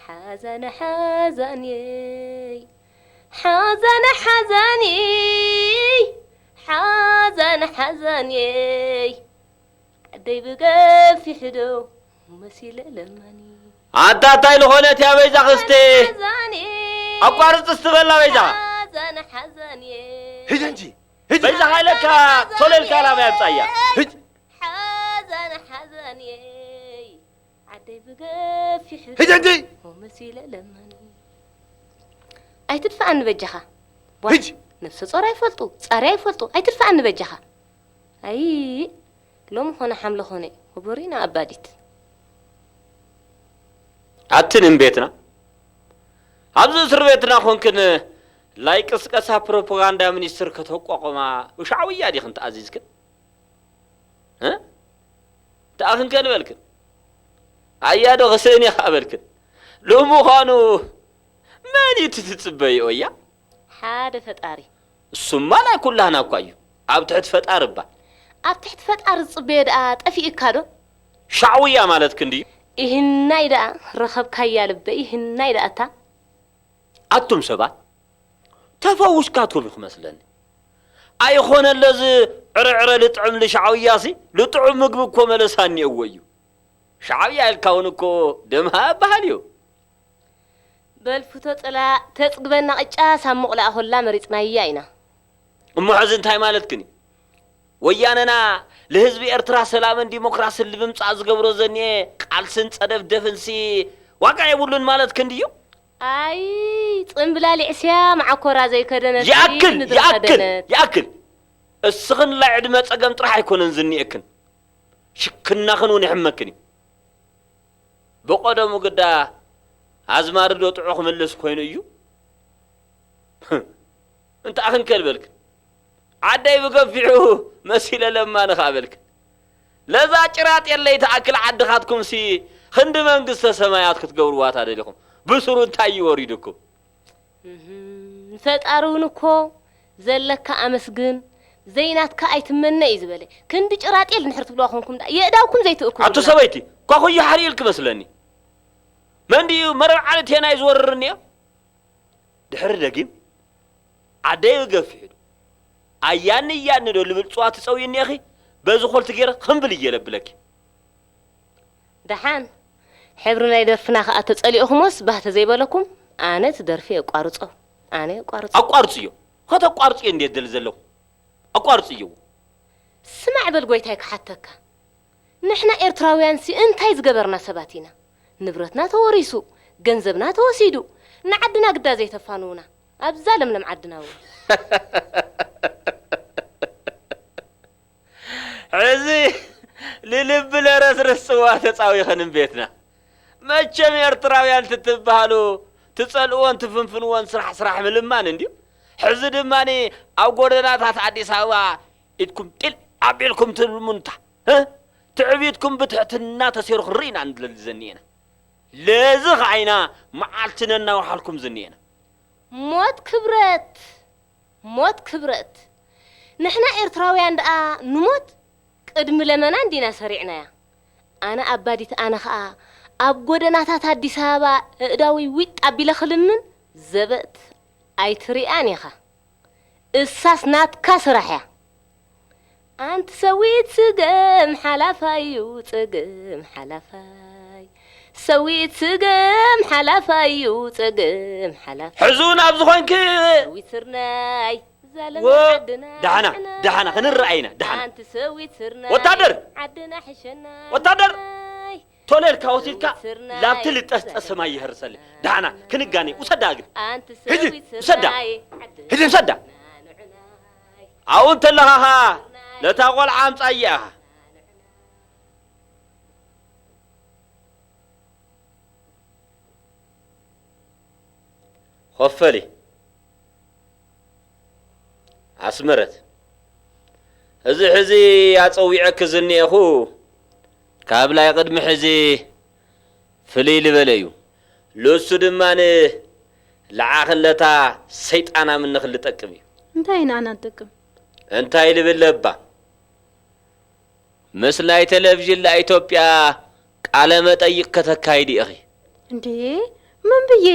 ሓዛነ ሓዛንየይ፣ ሓዛነ ሓዛንየይ፣ ሓዛነ ሓዛንየይ። ዓደይ ብገፊሑ ዶ መሲለ ለማኒ። ኣንታ እንታይ ዝኾነት እያ በይዛ ክስቴ? ሓዛነ ሓዛንየይ። ኣቋርጽ ስትበላ በይዛ። ሓዛነ ሓዛንየይ። ሂጂ እንጂ፣ ሂጂ። በይዛ ሓይለካ ቶሎ ኢልካ ናበይ ኣምጻያ። ሂጂ። ሓዛነ ሓዛንየይ። ዓደይ ብገፊሑ ሂጂ እንጂ። ዶ መሲለ ለማኒ። ኣይትድፍኣኒ በጃኻ። ዋ፣ ሂጂ። ነብሰ ጾር ኣይፈልጡ፣ ጻሪ ኣይፈልጡ፣ ኣይትድፍኣኒ በጃኻ። ኣይ፣ ሎሚ ኾነ ሓምለ ኾነ፣ ወቦሪና ኣባዲት። ኣቲ ንም ቤትና፣ ኣብዚ እስር ቤትና ኾንክን፣ ላይ ቅስቀሳ ፕሮፓጋንዳ ሚኒስትር ከተቋቑማ፣ ብሻዕውያ ዲኽን ተኣዚዝክን? እ? ተኣኽን ከንበልክን? ኣያ ዶ ክስእን እየ ከኣ በልክን? ንምዃኑ መን እዩ እቲ ትጽበይኦ እያ? ሓደ ፈጣሪ። እሱማ ናይ ኩላህና እኳ እዩ። ኣብ ትሕቲ ፈጣሪ እባ። ኣብ ትሕቲ ፈጣሪ ዝጽበዮ ደኣ ጠፊእካ ዶ? ሻዕውያ ማለት ክንድዩ? ይህናይ ደኣ ረኸብካያ ልበይ፣ ይህናይ ደኣ እታ። ኣቱም ሰባት፣ ተፈውስካትኩም እዩ ክመስለኒ። ኣይኾነለ እዚ ዕረዕረ ልጥዕም ልሻዕውያሲ፣ ልጥዑም ምግቢ እኮ መለሳ እኒአዎ እዩ። ሻዕብያ ኢልካ እውን እኮ ደምሃ በሃል እዩ። በል ፍቶ ጽላእ፣ ተጽግበና ቅጫ ሳብ ምቑላእ ኮላ መሪጽናያ ኢና። እሞ ሕዚ እንታይ ማለትክን እዩ? ወያነና ልህዝቢ ኤርትራ ሰላምን ዲሞክራስን ልምምጻእ ዝገብሮ ዘኒኤ ቃልስን ጸደፍደፍንሲ ዋጋ የብሉን ማለትክን ድዩ? ኣይ፣ ጽምብላሊዕስያ መዓኮራ ዘይከደነት ይኣክል፣ ንድሪ ይኣክል፣ ከደነት። ይኣክል። እስኽን ላይ ዕድመ ጸገም ጥራሕ ኣይኮነን ዝኒኤክን። ሽክናኽን እውን ይሕመክን እዩ። ብቐደሙ ግዳ ኣዝማሪ ዶ ጥዑ ክምልስ ኮይኑ እዩ? እንታይ ክንከል በልክን? ዓደይ ብገፊሑ መሲለ ለማኒ ኸኣ በልክን። ለዛ ጭራጥ የለይ ትኣክል ዓድኻትኩምሲ ክንዲ መንግስተ ሰማያት ክትገብርዋ ታደሊኹም። ብስሩ እንታይ እዩ ወሪዱኩም? እህም፣ ንፈጣሪ እውን እኮ ዘለካ ኣመስግን፣ ዘይናትካ ኣይትመነ እዩ ዝበለ። ክንዲ ጭራጤል እንድሕር ትብልዋ ኮንኩም ደኣ የእዳውኩም ዘይትእክቡ ኣቶ ይብላ። ሰበይቲ፣ ኳኹዩ ሓሪእልኪ መስለኒ። መን ድዩ መረብ ዓሊ ቴናይ ዝወርር እኒኦ? ድሕሪ ደጊም ዓደይ ገፊሑ ዶ ኣያኒ እያኒ ዶ ልብል ጽዋ ትጸውዩ እኒኦኺ? በዚ ኾልቲ ገይረ ክምብል እየ ለብለኪ። ደሓን ሕብሪ ናይ ደርፍና ከኣ ተጸሊእኹሞስ ባህ ተዘይበለኩም፣ ኣነ እቲ ደርፊ የቋርጾ። ኣነ የቋርጾ። ኣቋርጽዮ። ከተቋርጽዮ እንዴት ደሊ ዘለኹ? ኣቋርጽዮ። ስማዕ በል ጎይታይ ክሓተካ። ንሕና ኤርትራውያንሲ እንታይ ዝገበርና ሰባት ኢና? ንብረትና ተወሪሱ፣ ገንዘብና ተወሲዱ፣ ንዓድና ግዳ ዘይተፋንዉና። ኣብዛ ለምለም ዓድና እውን። ሕዚ ልልቢ ለረስርስ ጽዋ ተጻዊኸን እምቤትና። መቸም ኤርትራውያን ትትበሃሉ ትጸልእዎን ትፍንፍንዎን ስራሕ ስራሕ ምልማን እንድዩ። ሕዚ ድማ ኣብ ጎደናታት ኣዲስ ኣበባ ኢድኩም ጢል ኣቢልኩም ትልምኑታ። እ? ትዕቢትኩም ብትሕትና ተሰይሩ ክንርኢ ኢና ንደሊ ዘኒኤና። ለዚ ኸዓ ኢና መዓልቲ ነናውሓልኩም ዝኒኤና። ሞት ክብረት! ሞት ክብረት! ንሕና ኤርትራውያን ደኣ ንሞት ቅድሚ ለመና እንዲና ሰሪዕናያ። ኣነ ኣባዲት ኣነ ኸኣ ኣብ ጎደናታት ኣዲስ ኣበባ ኣእዳወይ ዊጥ ኣቢለ ክልምን ዘበጥ ኣይትሪኣን ኢኻ። እሳስ ናትካ ስራሕ እያ። ኣንቲ ሰዊት ስገም ሓላፋይ እዩ ጸገም ሓላፋይ። ሰዊት ስገም ሓላፋይ እዩ ጸገም ሓላፋይ። ሕዚ እውን ኣብዚ ኾንኪ ሰዊት ስርናይ ዛለም ወ- ዓድና ደሓና፣ ንዕና። ደሓና፣ ክንረኣይ ኢና፣ ደሓና። ኣንቲ ሰዊት ስርናይ ወታደር! ዓድና ሕሸና ወታደር! ናይ ቶለል ካወሲድካ ላብቲ ልጠስጠስ ማይ ይህርሰሊ። ደሓና፣ ክንጋነ፣ ውሰዳ ግን። ኣንቲ ሂጂ፣ ሰዊት ውሰዳ። ስርናይ ሂጂ፣ ውሰዳ። ንዕና። ኣብኡ እንተለኻ ኸኣ ነታ ቆልዓ ኣምጻያ ኢኻ። ኾፈሊ ኣስመረት፣ እዚ ሕዚ ኣጸዊዐኪ ዝኒኤኹ ካብ ናይ ቅድሚ ሕዚ ፍልይ ዝበለ እዩ። ልሱ ድማ ንልዓኽለታ ሰይጣና ምንኽል ልጠቅም እዩ። እንታይ ንኣና ንጠቅም? እንታይ ልብል ለባ? ምስ ናይ ቴሌቪዥን ላኢትዮጵያ ቃለ መጠይቕ ከተካይዲ ኢኺ። እንዴ፣ መን ብዬ?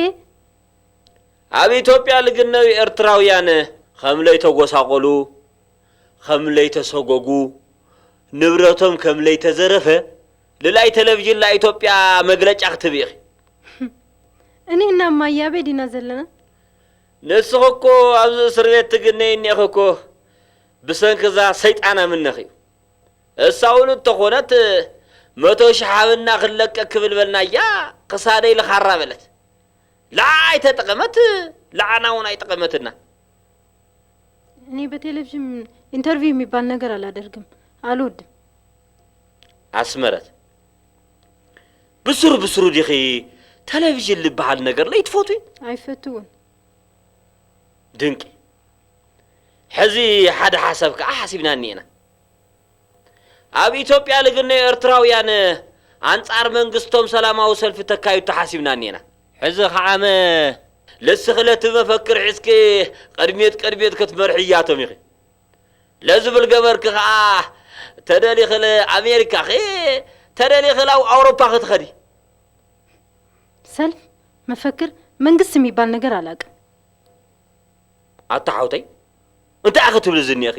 ኣብ ኢትዮጵያ ልግነዩ ኤርትራውያን ከም ለይተጎሳቆሉ፣ ከም ለይተሰጎጉ፣ ንብረቶም ከም ለይተዘረፈ ልላይ ቴሌቪዥን ላኢትዮጵያ መግለጫ ክትህቢ ኢኺ። እኔና እማዬ ኣበይ ዲና ዘለና? ንስኺ እኮ ኣብዚ እስር ቤት ትግነይ እኒኢኺ እኮ ብሰንኪ እዛ ሰይጣን ኣምነኺ እዩ። እሳ እውን እንተኾነት መቶ ሺሕ ሃብና ክንለቀ ክብል በልናያ ክሳደይ ልኻራ በለት። ለዓ ኣይተጠቐመት፣ ለዓና እውን ኣይጠቐመትና። እኔ በቴሌቪዥን ኢንተርቪው የሚባል ነገር አላደርግም፣ አልወድም። ኣስመረት፣ ብስሩ ብስሩ ዲኺ ቴሌቪዥን ልበሃል ነገር ለይትፈትዊ? ኣይፈትውን። ድንቂ። ሕዚ ሓደ ሓሳብ ከዓ ሓሲብና እኒኤና። ኣብ ኢትዮጵያ ልግነዩ ኤርትራውያን ኣንጻር መንግስቶም ሰላማዊ ሰልፊ ተካይዱ ተሓሲብና እኒኤና። ሕዚ ከዓ መ-፣ ልስኺ ለቲ መፈክር ሒዝኪ ቅድሚት ቅድሚት ክትመርሒ እያቶም ኢኺ። ለዝብል ገበርኪ ከዓ ተደሊኺ ለኣሜሪካ ኺ፣ ተደሊኺ ላው ኣውሮፓ ክትኸዲ። ሰልፍ፣ መፈክር፣ መንግስት የሚባል ነገር አላውቅም። ኣታ ሓውተይ፣ እንታይ ኢኺ ትብሊ ዝኒኤኺ?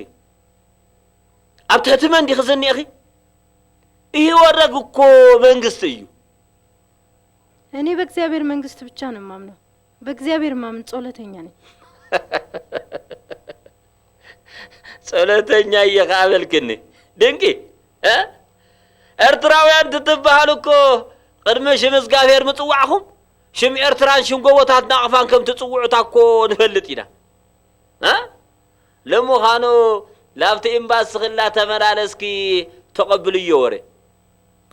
ኣብ ትሕቲ መን ዲኺ ዝኒኤኺ? ኢህወደግ እኮ መንግስቲ እዩ። እኔ በእግዚአብሔር መንግስት ብቻ ነው የማምነው። በእግዚአብሔር ማምን ጸሎተኛ ነኝ። ጸሎተኛ እየ ከኣ በልክኒ። ድንቂ፣ እ? ኤርትራውያን ትትበሃሉ እኮ ቅድሚ ሽም እግዚኣብሔር ምጽዋዕኹም ሽም ኤርትራን ሽም ጎቦታት ናቕፋን ከም ትጽውዑታ እኮ ንፈልጥ ኢና። እ? ለምዃኑ ላብቲ ኤምባሲ ክላ ተመላለስኪ ተቐብልዮ ወረ።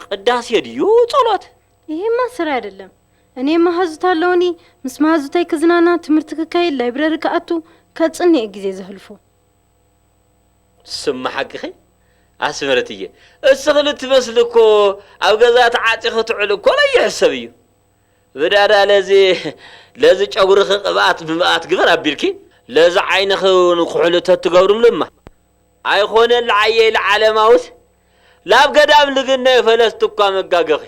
ቅዳሴ ድዩ ጸሎት? ይሄማ ስራ አይደለም። እኔ መሃዙት አለውኒ፣ ምስ መሃዙታይ ክዝናና፣ ትምህርት ክካይድ፣ ላይብረሪ ክኣቱ፣ ከጽንኤ ጊዜ ዘህልፎ። ስማ ሓቅኺ ኣስመረትየ። እስኺ ልትመስሊ እኮ ኣብ ገዛ ተዓጺኺ ትዕሊ እኮ ለይሕሰብ እዩ። ብዳዳ ለዚ ለዚ ጨጉርኺ ቅብኣት ምብኣት ግበር ኣቢልኪ ለዚ ዓይንኺ እውን ኩሕሊ ተትገብርሉማ። ኣይኾነን ለዓየይ ለዓለማውት ላብ ገዳም ልግነ ፈለስቲ እኳ መጋገኺ።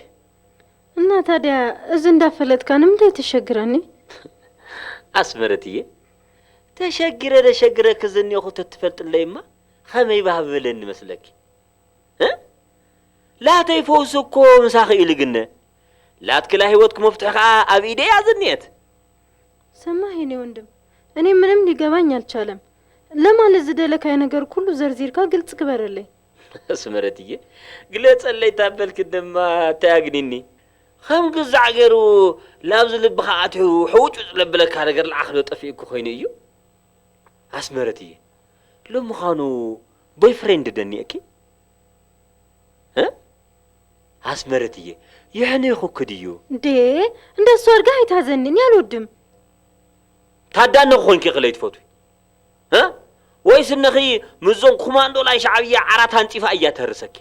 እና ታዲያ እዚ እንዳፈለጥካ ንምንታይ ተሸግረኒ? ኣስመረትዬ፣ ተሸግረ ደሸግረ ክዝኔኹ ተትፈልጥለይማ ኸመይ ባህብለኒ መስለኪ? እ? ላተይ ፈውሲ እኮ ምሳኺ እዩ ልግነ። ላትክላ ህይወትኪ መፍትሒ ኸዓ ኣብ ኢደይ እያ ዝኒኤት። ሰማህ የኔ ወንድም፣ እኔ ምንም ሊገባኝ አልቻለም። ለማለት ዝደለካይ ነገር ኩሉ ዘርዚርካ ግልጽ ግበረለይ። ኣስመረትዬ፣ ግለጸለይ ታበልኪ ድማ እንታይ ኣግኒኒ? ከም ግዛዕ ገይሩ ላብዚ ልብኻ ኣትዩ ሕውጭውጭ ለብለካ ነገር ለዓኽ ዶ ጠፊእኩ ኮይኑ እዩ? ኣስመረትዬ፣ ሎምዃኑ ቦይፍሬንድ ደኒእኪ? እ? ኣስመረትዬ፣ የሕኔኹኪ ድዩ? እንዴ፣ እንደሱ አድርገህ አይታዘንኝ አልወድም። ታዳነኹ ኾንኪ ኢኺ ለይትፈትዊ? እ? ወይስ እነኺ ምስዞም ኮማንዶ ላይ ሻዕብያ ዓራት ኣንጺፋ እያ ተህርሰኪ?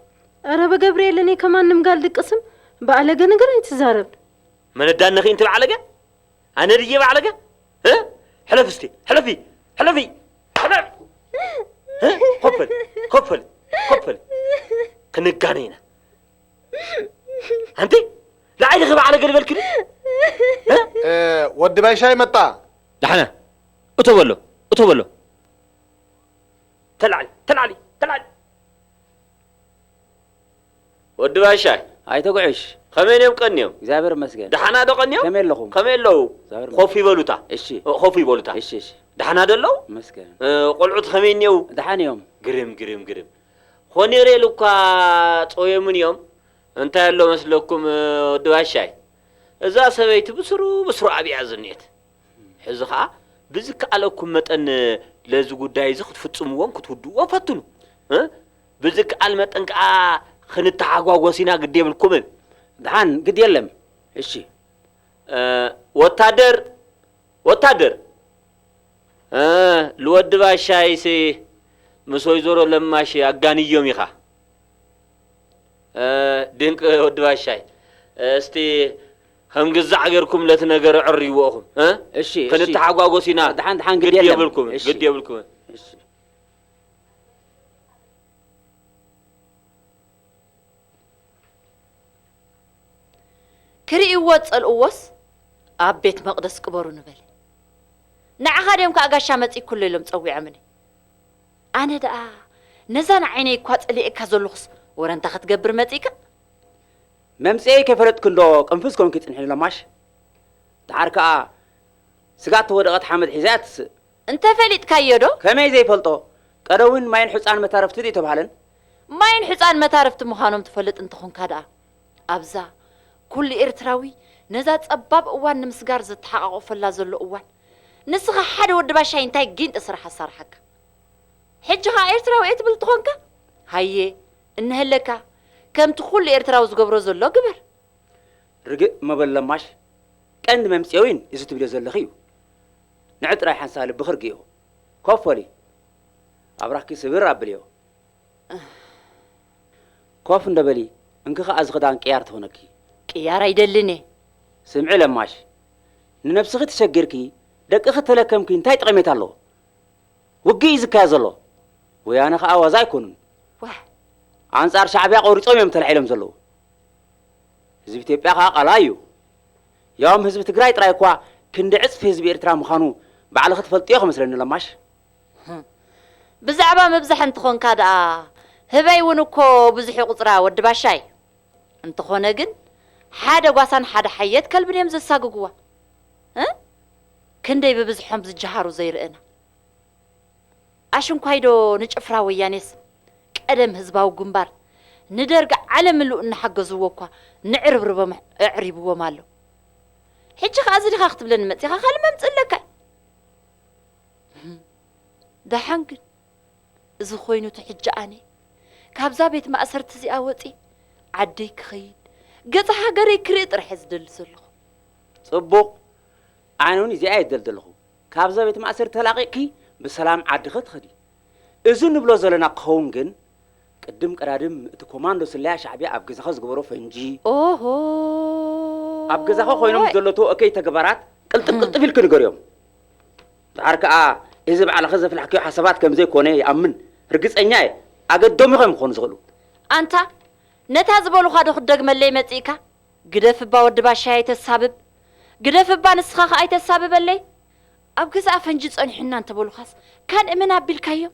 ኧረ በገብርኤል እኔ ከማንም ጋር አልድቅስም። ባለገ ነገር አይትዛረብ። መን ኣዳነኺ እንቲ ባዕለገ? ኣነ ድየ ባዕለገ? እ? ሕለፍ እስቲ፣ ሕለፊ፣ ሕለፊ፣ ሕለፍ። እ? ኮፈል፣ ኮፈል፣ ኮፈል። ክንጋነ ኢና። ኣንቲ፣ ንዓይ ዲኺ ባዕለገ ዝበልክኒ? እ? እ፣ ወዲ ባሻይ መጣ። ዳሕና፣ እቶ በሎ፣ እቶ በሎ። ተላዕሊ፣ ተላዕሊ፣ ተላዕሊ። ወዲ ባሻይ፣ ኣይተጉዕሽ። ከመይ እዮም ቀንዮም? እግዚኣብሔር ይመስገን። ደሓና ዶ ቀንዮም? ከመይ ኣለኹም? ከመይ ኣለዉ? እግዚኣብሔር ኮፍ ይበሉታ። እሺ። ኮፍ ይበሉታ። እሺ፣ እሺ። ደሓና ዶ ኣለዉ? ይመስገን። እ፣ ቆልዑት ከመይ እኒአው? ደሓን እዮም። ግርም፣ ግርም፣ ግርም። ኾኔሬል እኳ ጸወዮምን እዮም። እንታይ ኣሎ መስለኩም፣ እ፣ ወዲ ባሻይ? እዛ ሰበይቲ ብስሩ ብስሩ ኣብያ ዝኒኤት። ሕዚ ኸዓ ብዝከኣለኩም መጠን ለዚ ጉዳይ እዚ ክትፍጽምዎን ክትውድእዎን ፈትኑ። እ? ብዝከኣል መጠን ከኣ ክንተሓጓጎስ ኢና፣ ግዲ የብልኩምን። ደሓን ግዲ የለም። እሺ። እ፣ ወታደር፣ ወታደር፣ እ፣ ልወዲ ባሻይሲ ምስ ወይዘሮ ለማሽ ኣጋንዮም ኢኻ። እ፣ ድንቅ ወዲ ባሻይ፣ እስቲ ከም ግዛዕ ጌርኩም ለቲ ነገር ኣዕርይዎ ኢኹም፣ እ? እሺ፣ እሺ። ክንተሓጓጎስ ኢና። ደሓን፣ ደሓን፣ ግዲ ግዲ የለም። የብልኩምን፣ እሺ። ግዲ የብልኩምን። እሺ። ክርእይዎ ዝጸልእዎስ ኣብ ቤት መቕደስ ቅበሩ ንበል። ንዓኻ ድዮም ከኣ ጋሻ መጺእኩሎ ኢሎም ጸዊዖምኒ። ኣነ ደኣ ነዛ ንዓይነይ እኳ ጸሊኤካ ዘለኹስ ወረ እንታይ ክትገብር መጺእካ? መምጽኤይ ከይፈለጥክ እንዶ ቅንፍዝ ኮንኪ ጽንሒ ለማሽ። ደሓር ከኣ ስጋት ተወደቐት ሓመድ ሒዛ እያ ትስእ። እንተፈሊጥካዮ ዶ? ከመይ ዘይፈልጦ? ቀደውን ማይን ሑጻን መታረፍቲ ድዩ ተባህለን? ማይን ሑጻን መታረፍቲ ምዃኖም ትፈልጥ እንተኾንካ ደኣ፣ ኣብዛ ኩሉ ኤርትራዊ ነዛ ጸባብ እዋን ንምስጋር ዘተሓቓቖፈላ ዘሎ እዋን፣ ንስኻ ሓደ ወዲ ባሻይ እንታይ ጊንጢ ስራሕ ኣሳርሓካ? ሕጂ ኸኣ ኤርትራዊ እየ ትብል እንተኾንካ፣ ሃየ፣ እነሀለካ፣ ከምቲ ኩሉ ኤርትራዊ ዝገብሮ ዘሎ ግበር። ርግእ መበል ለማሽ፣ ቀንዲ መምጽኤዊን እዚ ትብልዮ ዘለኺ እዩ። ንዕ ጥራይ ሓንሳእ ልብኺ ርግእዮ። ኮፍ በሊ። ኣብራኽኪ ስብር ኣብልዮ። ኮፍ እንዶ በሊ፣ እንኪ ኸኣ እዚ ኽዳን ቅያር ትኾነኪ። ቅያር ኣይደልን እየ። ስምዒ ለማሽ፣ ንነብስኺ ተሸጊርኪ፣ ደቅኺ ተለከምኪ እንታይ ጠቐሜታ ኣለዎ? ውግእ እዩ ዝካየድ ዘሎ። ወያነ ኸኣ ዋዛ ኣይኮኑን። ዋህ! ኣንጻር ሻዕብያ ቆሪጾም እዮም ተላዒሎም ዘለዉ። ህዝቢ ኢትዮጵያ ኸኣ ቃላይ እዩ። ያውም ህዝቢ ትግራይ ጥራይ እኳ ክንዲ ዕጽፊ ህዝቢ ኤርትራ ምዃኑ ባዕልኺ ትፈልጥዮ ክመስለኒ ለማሽ። ብዛዕባ ምብዛሕ እንተኾንካ ደኣ ህበይ እውን እኮ ብዙሕ እዩ ቁጽራ ወዲ ባሻይ። እንተኾነ ግን ሓደ ጓሳን ሓደ ሓየት ከልብን እዮም ዘሳግጉዋ። እ? ክንደይ ብብዝሖም ዝጀሃሩ ዘይርእና። ኣሽንኳይዶ ንጭፍራ ወያኔስ ቀደም ህዝባዊ ግንባር ንደርግ ዓለም ምሉእ እናሓገዝዎ እኳ ንዕርብርቦም ኣዕሪብዎም ኣሎ። ሕጂ ኸኣ እዚ ዲኻ ክትብለኒ መጺኻ? ካልእ መምጽእ ኣለካ? ደሓን ግን እዚ ኾይኑ እቲ ሕጂ ኣነ ካብዛ ቤት ማእሰርቲ እዚኣ ወጺ ዓደይ ክኸይድ ገጽ ሃገረይ ክርኢ ጥራሕ እየ ዝደሊ ዘለኹ። ጽቡቕ። ኣነ እውን እዚኣ እየ ዝደሊ ዘለኹ። ካብዛ ቤት ማእሰርቲ ተላቒቕኪ ብሰላም ዓድኺ ትኸዲ። እዚ ንብሎ ዘለና ክኸውን ግን ቅድም ቀዳድም እቲ ኮማንዶ ስለያ ሻዕብያ ኣብ ገዛኻ ዝገበሮ ፈንጂ ኦሆ ኣብ ገዛኻ ኮይኖም ዘሎ ተወእከይ ተግባራት ቅልጥፍ ቅልጥፍ ኢልኪ ንገርዮም። ደሓር ከኣ እዚ ባዕልኺ ዘፍላሕክዮ ሓሳባት ከም ዘይኮነ ይኣምን። ርግጸኛ እየ ኣገዶም ኢኸም ክኾኑ ዝኽእሉ። ኣንታ ነታ ዝበሉኻ ዶ ክትደግመለይ መጺእካ? ግደፍ እባ ወዲ ባሻይ ኣይተሳብብ። ግደፍ እባ ንስኻ ኸኣ ኣይተሳብበለይ። ኣብ ገዛኣ ፈንጂ ጸኒሑና እንተበሉኻስ ካን እመን ኣቢልካዮም?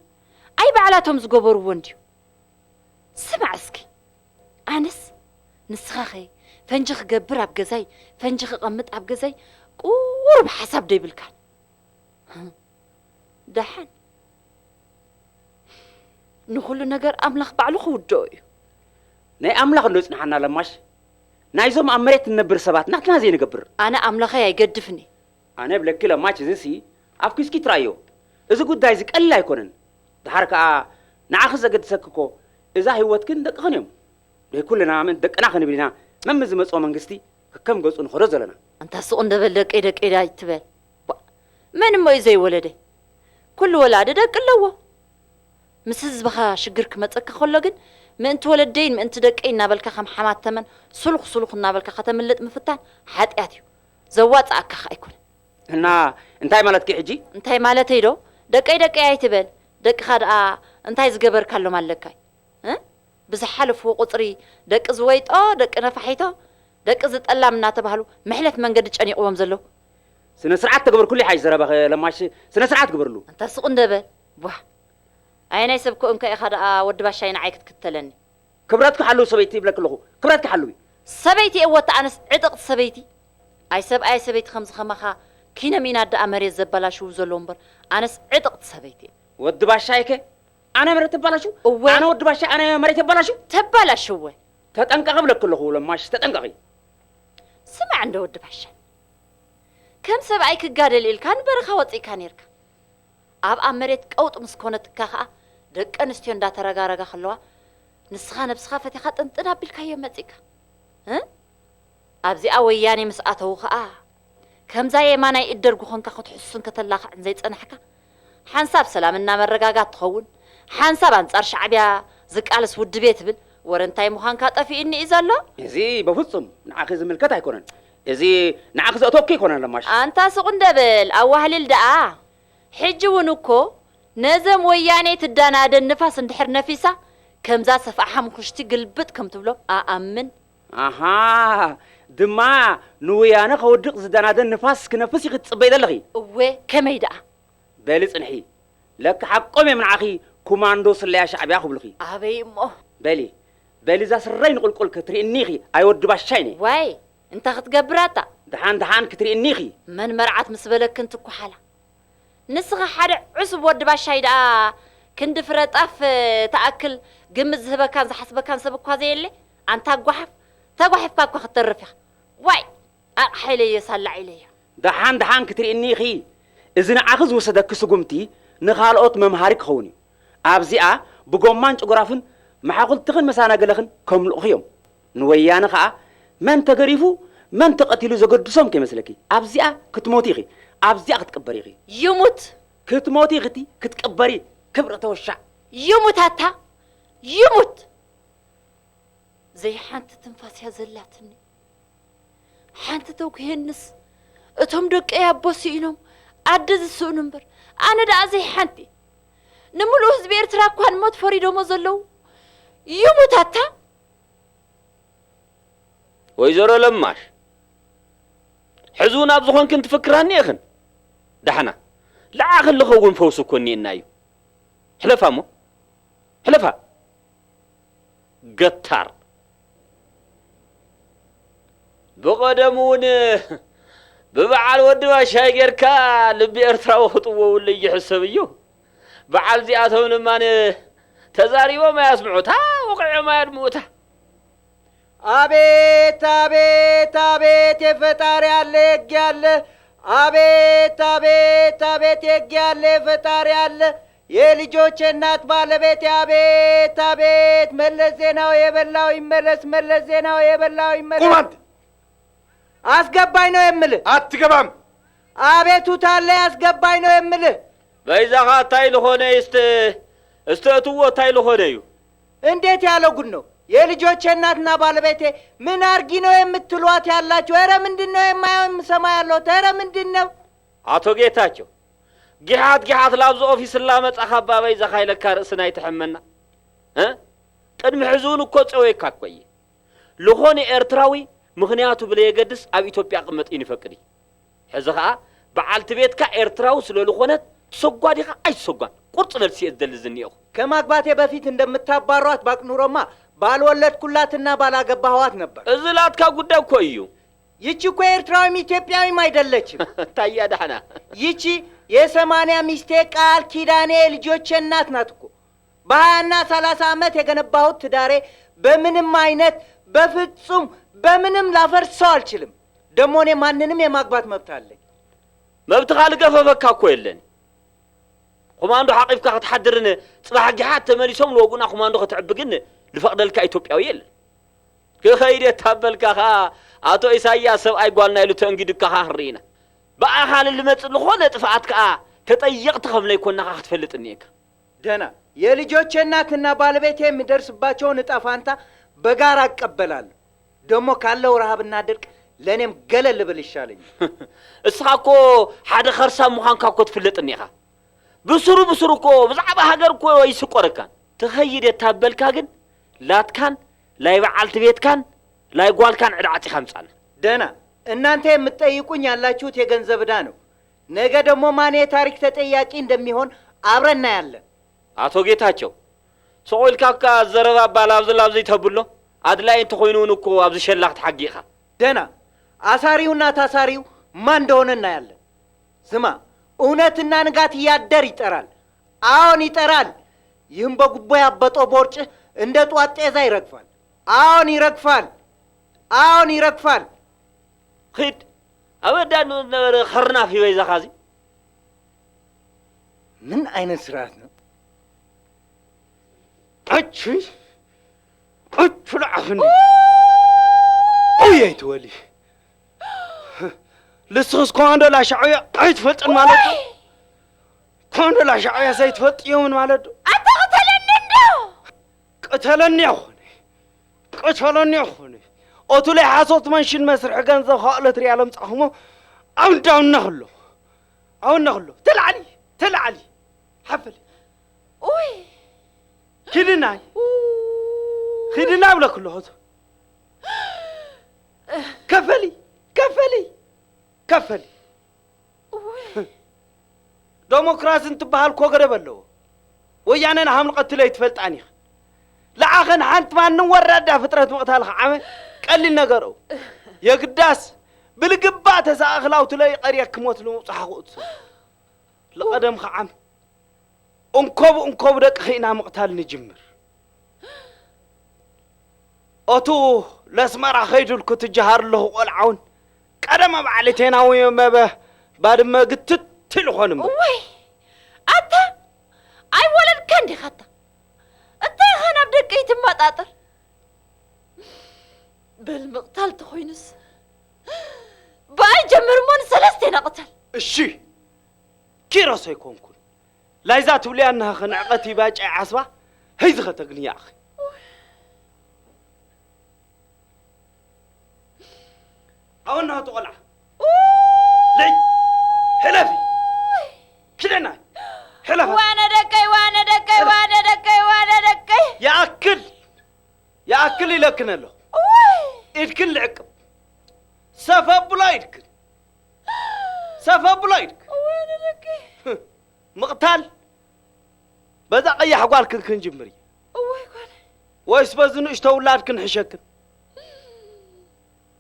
ኣይ ባዕላቶም ዝገበርዎ እንድዩ። ስማዕ እስኪ፣ ኣነስ ንስኻኸ ፈንጂ ክገብር ኣብ ገዛይ፣ ፈንጂ ክቐምጥ ኣብ ገዛይ ቁሩብ ሓሳብ ዶ ይብልካን? ደሓን፣ ንኹሉ ነገር ኣምላኽ ባዕሉ ክውድኦ እዩ። ናይ ኣምላኽ እንዶ ይጽንሓና ለማሽ፣ ናይዞም ኣብ መሬት እንነብር ሰባት ናትና ዘይንገብር። ኣነ ኣምላኸይ ኣይገድፍን እየ። ኣነ ብለኪ ለማሽ፣ እዚሲ ኣብ ኪስኪ ትራዮ። እዚ ጉዳይ እዚ ቀሊል ኣይኮነን። ድሓር ከኣ ንዓኺ ዘገድሰኪ እኮ እዛ ህይወትክን ደቅኽን እዮም። ደይ ኩልና መን ደቅና ክንብል ኢና መም ዝመጽኦ መንግስቲ ከከም ገጹ ንኸዶ ዘለና። ኣንታ ስቕ እንደ በል ደቀይ ደቀይ ዳይ ትበል። ቧ፣ መን እሞ እዩ ዘይወለደ? ኩሉ ወላዲ ደቂ ኣለዎ። ምስ ህዝብኻ ሽግር ክመጸካ ከሎ ግን ምእንቲ ወለደይን ምእንቲ ደቀይ እናበልካ ከም ሓማት ተመን ሱሉኽ ሱሉኽ እናበልካ ከተምልጥ ምፍታን ሓጢኣት እዩ። ዘዋጽኣካ ኸኣ ኣይኮነን። እና እንታይ ማለትኪ ሕጂ? እንታይ ማለተይ ዶ? ደቀይ ደቀይ ኣይትበል። ደቅኻ ደኣ እንታይ ዝገበርካሎም ኣለካ? እ? ብዝሓለፍዎ ቁጽሪ ደቂ ዝወይጦ፣ ደቂ ነፋሒቶ፣ ደቂ ዝጠላም እናተባህሉ መሕለፍ መንገዲ ጨኒቕዎም ዘለዉ። ስነ ስርዓት ተግበርኩሉ ይሓይሽ ዘረባኸ ለማሽ፣ ስነ ስርዓት ግበርሉ። ኣንታ ስቕ እንደ በል። ቧ። ኣየናይ ሰብ ኮንካ ኢኻ ደኣ ወዲ ባሻይ ንዓይ ክትክተለኒ? ክብረትኪ ሓልዊ ሰበይቲ ይብለኪ ኣለኹ። ክብረትኪ ሓልዊ። ሰበይቲ እየ ወታ ኣነስ ዕጥቕቲ ሰበይቲ። ኣይ ሰብኣይ ሰበይቲ ከምዚ ከማኻ ኪነ ሚናት ደኣ መሬት ዘበላሽዉ ዘለዉ እምበር ኣነስ ዕጥቕቲ ሰበይቲ እየ። ወዲ ባሻይከ ኣነ መሬት ተባላሹ? እወ። ኣነ ወዲ ባሻይ ኣነ መሬት የባላሹ? ተባላሽወ። ተጠንቀቒ ብለኪ ኣለኹ ለማሽ፣ ተጠንቀቒ። ስማዕ እንደ ወዲ ባሻይ፣ ከም ሰብኣይ ክጋደል ኢልካ ንበረኻ ወጺእካ ኔርካ። ኣብ ኣብ መሬት ቀውጥ ምስ ኮነትካ ኸኣ ደቂ ኣንስትዮ እንዳተረጋረጋ ከለዋ ንስኻ ነብስኻ ፈቲኻ ጥንጥን ኣቢልካዮ መጺእካ። እ? ኣብዚኣ ወያኔ ምስ ኣተዉ ኸኣ ከምዛ የማናይ ኢድ ደርጉ ኾንካ ክትሕሱን ከተላኽዕን ዘይጸናሕካ፣ ሓንሳብ ሰላምና መረጋጋት ትኸውን፣ ሓንሳብ ኣንጻር ሻዕብያ ዝቃለስ ውድብ እየ ትብል፣ ወረ እንታይ ምዃንካ ጠፊኡኒ እዩ ዘሎ? እዚ በፍጹም ንዓኺ ዝምልከት ኣይኮነን። እዚ ንዓኺ ዘእተወኪ ኣይኮነን ለማሽ። ኣንታ ስቕ እንደ በል ኣዋህልል ደኣ። ሕጂ እውን እኮ ነዘም ወያኔ ትዳናደን ንፋስ እንድሕር ነፊሳ፣ ከምዛ ሰፍኣ ሓምኹሽቲ ግልብጥ ከም ትብሎ ኣኣምን። ኣሃ፣ ድማ ንወያነ ከውድቕ ዝዳናደን ንፋስ ክነፍስ ኢኺ ትጽበይ ዘለኺ? እወ፣ ከመይ ደኣ? በሊ ጽንሒ፣ ለካ ሓቆም እዮም ንዓኺ ኮማንዶ ስለያ ሻዕብያ ክብሉኺ። ኣበይ እሞ? በሊ፣ በሊ እዛ ስረይ ንቁልቁል ክትርእኒ ኢኺ፣ ኣይ ወዲ ባሻይነ። ዋይ፣ እንታይ ክትገብር ኣታ? ደሓን ደሓን ክትርእኒ ኢኺ። መን መርዓት ምስ በለክን ትኩሓላ? ንስኻ ሓደ ዕሱብ ወዲ ባሻይ ደኣ ክንዲ ፍረ ጣፍ ትኣክል ግምት ዝህበካን ዝሓስበካን ሰብ እኳ ዘየለ? ኣንታ ጓሓፍ፣ ተጓሒፍካ እኳ ክትተርፍ ኢኻ። ዋይ! ኣቕሓ ኢለዮ ሳላዕ ኢለዮ። ደሓን ደሓን ክትርእኒ ኢኺ። እዚ ንዓኺ ዝወሰደኪ ስጉምቲ ንኻልኦት መምሃሪ ክኸውን እዩ። ኣብዚኣ ብጎማን ጭጉራፍን መሓኹልትኽን መሳናገለኽን ከምልኡኺ እዮም። ንወያነ ኸኣ መን ተገሪፉ መን ተቐቲሉ ዘገድሶም ከይመስለኪ። ኣብዚኣ ክትሞቲ ኢኺ። ኣብዚኣ ክትቅበሪ ኢኺ። ይሙት! ክትሞቲ ኢኺ እቲ ክትቅበሪ። ክብረተ ወሻዕ። ይሙት ኣታ! ይሙት! ዘይሓንቲ ትንፋስ እያ ዘላትኒ። ሓንቲ ተጉሄንስ እቶም ደቀይ ኣቦ ስኢኖም ኣደ ዝስእኑ እምበር ኣነ ደኣ ዘይሓንቲ። ንምሉእ ህዝቢ ኤርትራ እኳ ንሞት ፈሪዶሞ ዘለዉ። ይሙት ኣታ! ወይዘሮ ለማሽ፣ ሕዚ እውን ኣብዚ ኾንክን ትፍክራኒ ኢኽን? ዳሕና፣ ልዓኺ ልኸውን ፈውሲ እኮ እኒኤና እዩ። ሕለፋ እሞ፣ ሕለፋ። ገታር። ብቐደሙ እውን ብበዓል ወዲ ባሻይ ጌርካ ልቢ ኤርትራዊ ክጥወውሉ ይሕሰብ እዩ። በዓል እዚኣቶም ድማ ተዛሪቦም ኣያስምዑታ፣ ወቒዖም ኣያድምኡታ። አቤት አቤት አቤት የፈጣሪ አለ የግ ያለ አቤት አቤት አቤት የግ ያለ የፈጣሪ አለ የልጆቼ እናት ባለቤቴ አቤት አቤት መለስ ዜናዊ የበላው ይመለስ መለስ ዜናዊ የበላው ይመለስ። ቁም አንተ። አስገባኝ ነው የምልህ። አትገባም። አቤቱታ አለ አስገባኝ ነው የምልህ። በይዛኻ እንታይ ልኾነ እስተ እስተ እትዎ እንታይ ልኾነ እዩ? እንዴት ያለ ጉድ ነው! የልጆቼ እናትና ባለቤቴ ምን አርጊ ነው የምትሏት ያላችሁ? ኧረ ምንድን ነው የማየው የምሰማ ያለሁት? ኧረ ምንድን ነው? ኣቶ ጌታቸው፣ ጊሓት ጊሓት ላብዚ ኦፊስ ላመጻኻ ባበይ ዘኻይለካ ርእስና ኣይትሕመና። እ? ቅድሚ ሕዚ እውን እኮ ጸወየካ እኮ እየ። ልኾነ ኤርትራዊ ምኽንያቱ ብለየገድስ ኣብ ኢትዮጵያ ቅመጥ እዩ ንፈቅድ እዩ። ሕዚ ኸኣ በዓልቲ ቤትካ ኤርትራዊ ስለ ልኾነት ትሰጓ ዲኻ ኣይትሰጓን ቁርጽ መልሲ እየ ዝደሊ ዝኒኤኹ። ከማግባቴ በፊት እንደምታባሯት ባቅኑሮማ ባልወለድኩላትና ባላገባህዋት ነበር። እዚ ላትካ ጉዳይ እኮ እዩ። ይቺ እኮ ኤርትራዊም ኢትዮጵያዊም አይደለችም። ታያ ዳሕና። ይቺ የሰማንያ ሚስቴ ቃል ኪዳኔ የልጆቼ እናት ናት እኮ። በሃያና ሠላሳ ዓመት የገነባሁት ትዳሬ በምንም አይነት በፍጹም በምንም ላፈርሰው አልችልም። ደሞ እኔ ማንንም የማግባት መብት አለኝ። መብትኻ ልገፈፈካ እኮ የለን። ኮማንዶ ሓቂፍካ ክትሓድርን ጽባሕ ጊሓት ተመሊሶም ልወጉና ኮማንዶ ክትዕብግን ልፈቕደልካ ኢትዮጵያዊ የለን። ክኸይድ የታበልካ ኸኣ ኣቶ ኢሳያስ ሰብኣይ ጓልና ኢሉ ተእንጊዱካ ኸኣ ክንርኢ ኢና። ብኣኻል ልመጽእ ልኾነ ጥፍኣት ከኣ ተጠየቕቲ ከም ለይኮንና ኸኣ ክትፈልጥ እኒኤካ። ደና የልጆቼ እናትና ባለቤቴ የሚደርስባቸውን እጣ ፋንታ በጋራ እቀበላለሁ። ደሞ ካለው ረሃብና ድርቅ ለእኔም ገለል ልብል ይሻለኛል። እስኻ እኮ ሓደ ኸርሳም ምዃንካ እኮ ትፍለጥኒ ኢኻ። ብስሩ ብስሩ እኮ ብዛዕባ ሃገር እኮ ይስቆረካን። ትኸይድ የታበልካ ግን ላትካን ላይ በዓልቲ ቤትካን ላይ ጓልካን ዕዳ ዓጺኻ ምጻና። ደና እናንተ የምትጠይቁኝ ያላችሁት የገንዘብ ዕዳ ነው። ነገ ደግሞ ማን የታሪክ ተጠያቂ እንደሚሆን አብረን እናያለን። ኣቶ ጌታቸው፣ ስቕ ኢልካ እካ ዘረባ እባ ላብዚ ላብዚ ተብሎ፣ ኣድላዪ እንተኾይኑ እውን እኮ ኣብዚ ሸላኽ ትሓጊእኻ። ደና፣ ኣሳሪውና ታሳሪው ማን እንደሆነ እናያለን። ስማ፣ እውነትና ንጋት እያደር ይጠራል። አዎን ይጠራል። ይህም በጉቦ ያበጠው ቦርጭ እንደ ጧት ጤዛ ይረግፋል። አዎን ይረግፋል። አዎን ይረግፋል። ኺድ፣ ኣብ ኣዳኑ ዝነበረ ኸርናፍ ይበይዛኻ እዚ። ምን ዓይነት ስርዓት ነው? እቺ እቹ ለዓፍኒ። ኡይ ኣይትበሊ። ልስኽስ ኮማንዶ ላሻዕብያ ኣይትፈልጥን ማለት ዶ? ኮማንዶ ላሻዕብያ ዘይትፈልጥዮምን ማለት ዶ? ኣታ ቅተለኒ እንዶ! ቅተለኒ ይኹን። ቅተለኒ ይኹን። ኦቱ ላይ ሓሶት መንሽን መስርሒ ገንዘብ ኻኦለት ሪያ ለምጻኹሞ ኣብ እንዳውና ኸሎ። ኣብ እንዳኸሎ። ተላዕሊ፣ ተላዕሊ። ሓፈሊ። ኡይ። ኪድናይ። ኡ። ኪድና ብለክ ኣለኹ። ከፈሊ፣ ከፈሊ፣ ከፈሊ። ኡይ። ዶሞክራሲ እንትበሃል እኮ ገደብ ኣለዎ። ወያነ ንሃምልቐት ትለይ ትፈልጣን ኢኺ። ለዓኸን ሓንቲ ማንም ወራዳ ፍጥረት ምቕታል ኸዓመ ቀሊል ነገር እዩ። የግዳስ ብልግባእ ተሳእኽላው ትለይ ቀርየክ ሞት ንምብጽሓ ክእቱ። ለቐደም ኸዓም እንኮብ እንኮብ ደቅኺ ኢና ምቕታል ንጅምር። ኦቱ ለስመራ ኸይዱልኩ ትጀሃር ኣለኹ ቆልዓ እውን ቀደም ኣብ ዓሊ ቴናዊ መበ ባድመ ግትት ኢሉ ኾን እምበር። እወይ! ኣታ ኣይወለድካን ዲኻ ኣታ? እንታይ ኢኻ ናብ ደቀይ ትመጣጠር? በል ምቕታል ተኾይኑስ ብኣይ ጀምር እሞ ንሰለስቴና ቅተል። እሺ ኪሮስ ኣይኮንኩን። ላይዛ ትብልያ እናኸ ንዕቐት ይባጫ ዓስባ ህይዚ ኸተግንያኺ። ኣወናቱ ቆልዓ። ለይ! ሕለፊ! ክደናይ! ሕለፋ! ዋነ ደቀይ፣ ዋነ ደቀይ፣ ዋነ ደቀይ፣ ዋነ ደቀይ! ይኣክል! ይኣክል ኢለክን ኣለኹ። እዋይ! ኢድክን ልዕቅብ። ሰፈ ብሎ ኢድክን። ሰፈ ብሎ ኢድክን። ዋነ ደቀይ! ምቕታል በዛ ቀያሕ ጓልክን ክንጅምር እዩ። እዋይ ጓለይ! ወይስ በዚ ንእሽቶ ውላድ ክንሕሸክን?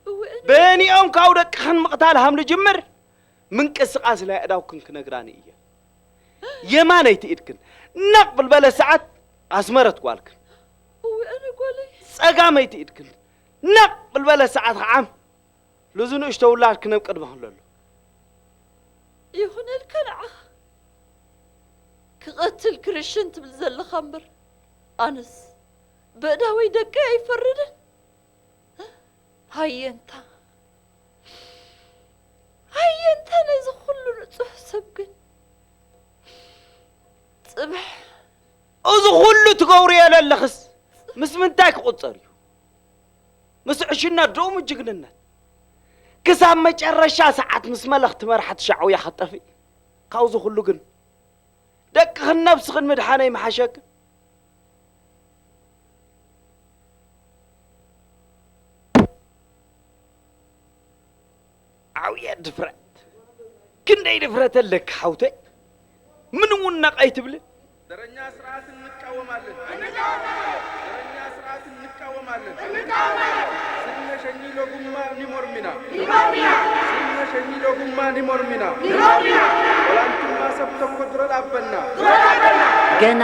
እወ፣ እኔ በኒኦም ካብ ደቅኽን ምቕታል ሃም ልጅምር ምንቅስቓስ ናይ ኣእዳውክን ክነግራኒ እየ። የማነይቲ ኢድክን ነቕ ብልበለ ሰዓት ኣስመረት ጓልክን። እወ፣ እኔ ጓለይ! ጸጋመይቲ ኢድክን ነቕ ብልበለ ሰዓት ኸዓም ልዙ ንእሽቶ ውላድክን ኣብ ቅድመኽን ለሎ። ይኹነልካ ንዓኻ። ክቐትል ክርሽን ትብል ዘለኻ እምበር፣ ኣነስ በእዳወይ ደቀይ ኣይፈርድን። ሃየንታ፣ ሃየንታ ነዚ ኩሉ ንጹህ ሰብ ግን ጽብሕ። እዚ ኩሉ ትገብርዮ ዘለኽስ ምስ ምንታይ ክቑጸር እዩ? ምስ ዕሽነት ዶ ምስ ጅግንነት? ክሳብ መጨረሻ ሰዓት ምስ መለኽቲ መራሕቲ ሻዕውያ ክትጠፍኢ። ካብዚ ኩሉ ግን ደቅኽን ነብስኽን ምድሓነይ ምሓሸክን። የድፍረት! ክንደይ ድፍረት ኣለካ ሓውተይ? ምን እውን ነቕ ኣይትብልን? ዘረኛ ስርዓት እንቃወማለን። ዘረኛ ስርዓት እንቃወማለን። ስርነ ሸኚ ሎጉማ ኒሞርሚና። ስርነ ሸኚ ሎጉማ ኒሞርሚና። ኦላንቱማ ሰብ tokko dura dhaabbanna. ገና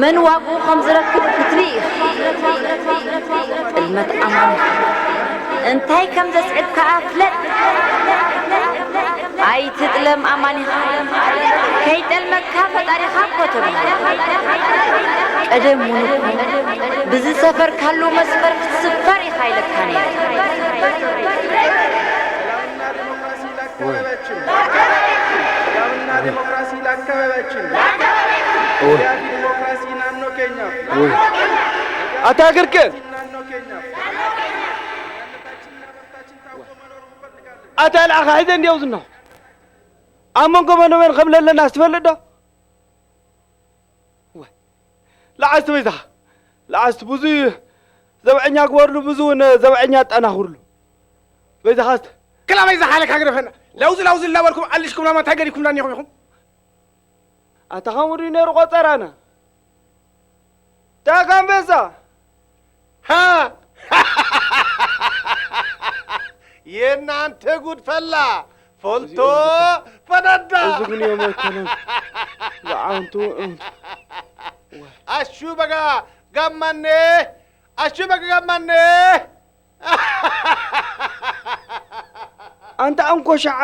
መን ዋግኡ ከም ዝረክብ ክትርኢ ኢኺ። ጥልመት ኣማን ኢኻ። እንታይ ከም ዘስዕብ ከኣ ፍለጥ። ኣይትጥለም ኣማን ኢኻ። ከይጠልመካ ፈጣሪኻ እኮ ተብሂሉ። ቀደም እውን እኮ ብዝሰፈርካሉ መስፈር ክትስፈር ኢኻ ኢለካ ነይረ። ሰላምና ዲሞክራሲ ለአካባቢያችን። ሰላምና ዲሞክራሲ ለአካባቢያችን። ዲሞክራሲ ናኖ ኬኛ። ኣታ ግርክ ናኖ ኬኛ። ኣታ ልኣኻ ሒዘ እንዲያው ዝናኹ ኣብ መንጎ መን መን ከም ለለና ትፈልጥ ዶ? ወይ ለዓስቲ በይዛኻ ለዓስቲ ብዙ ዘብዐኛ ግበርሉ ብዙ እውን ዘብዐኛ ኣጠናኽርሉ በይዛኻስቲ ክላ በይዛኻ ኣለካ ግደፈና ለውዚ ለውዚ እናበልኩም ኣልሽኩምና እንታይ ገዲኩምና እኒኹም ኢኹም ኣታ ከምኡ ድዩ ነይሩ ቆፀራና ዳጋ ኣንበሳ የእናንተ ጉድ ፈላ ፎልቶ ፈነዳ እዚ ግን እዮም ኣይኮነን ዝዓንቱ ኣሹ በጋ ጋማኔ ኣሹ በጋ ጋማኔ ኣንታ እንኮ ሸዓ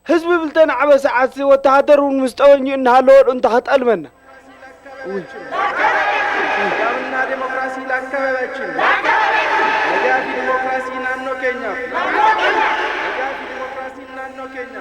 ህዝቢ ብልተናዕበ ሰዓት ወተሃደር እውን ምስ ጠወንዩ እናሃለወ እንተ ክጠልመና ሰላምና ዲሞክራሲ ለአካባቢያችን። ነጋፊ ዲሞክራሲ ናኖ ኬኛ። ነጋፊ ዲሞክራሲ ናኖ ኬኛ።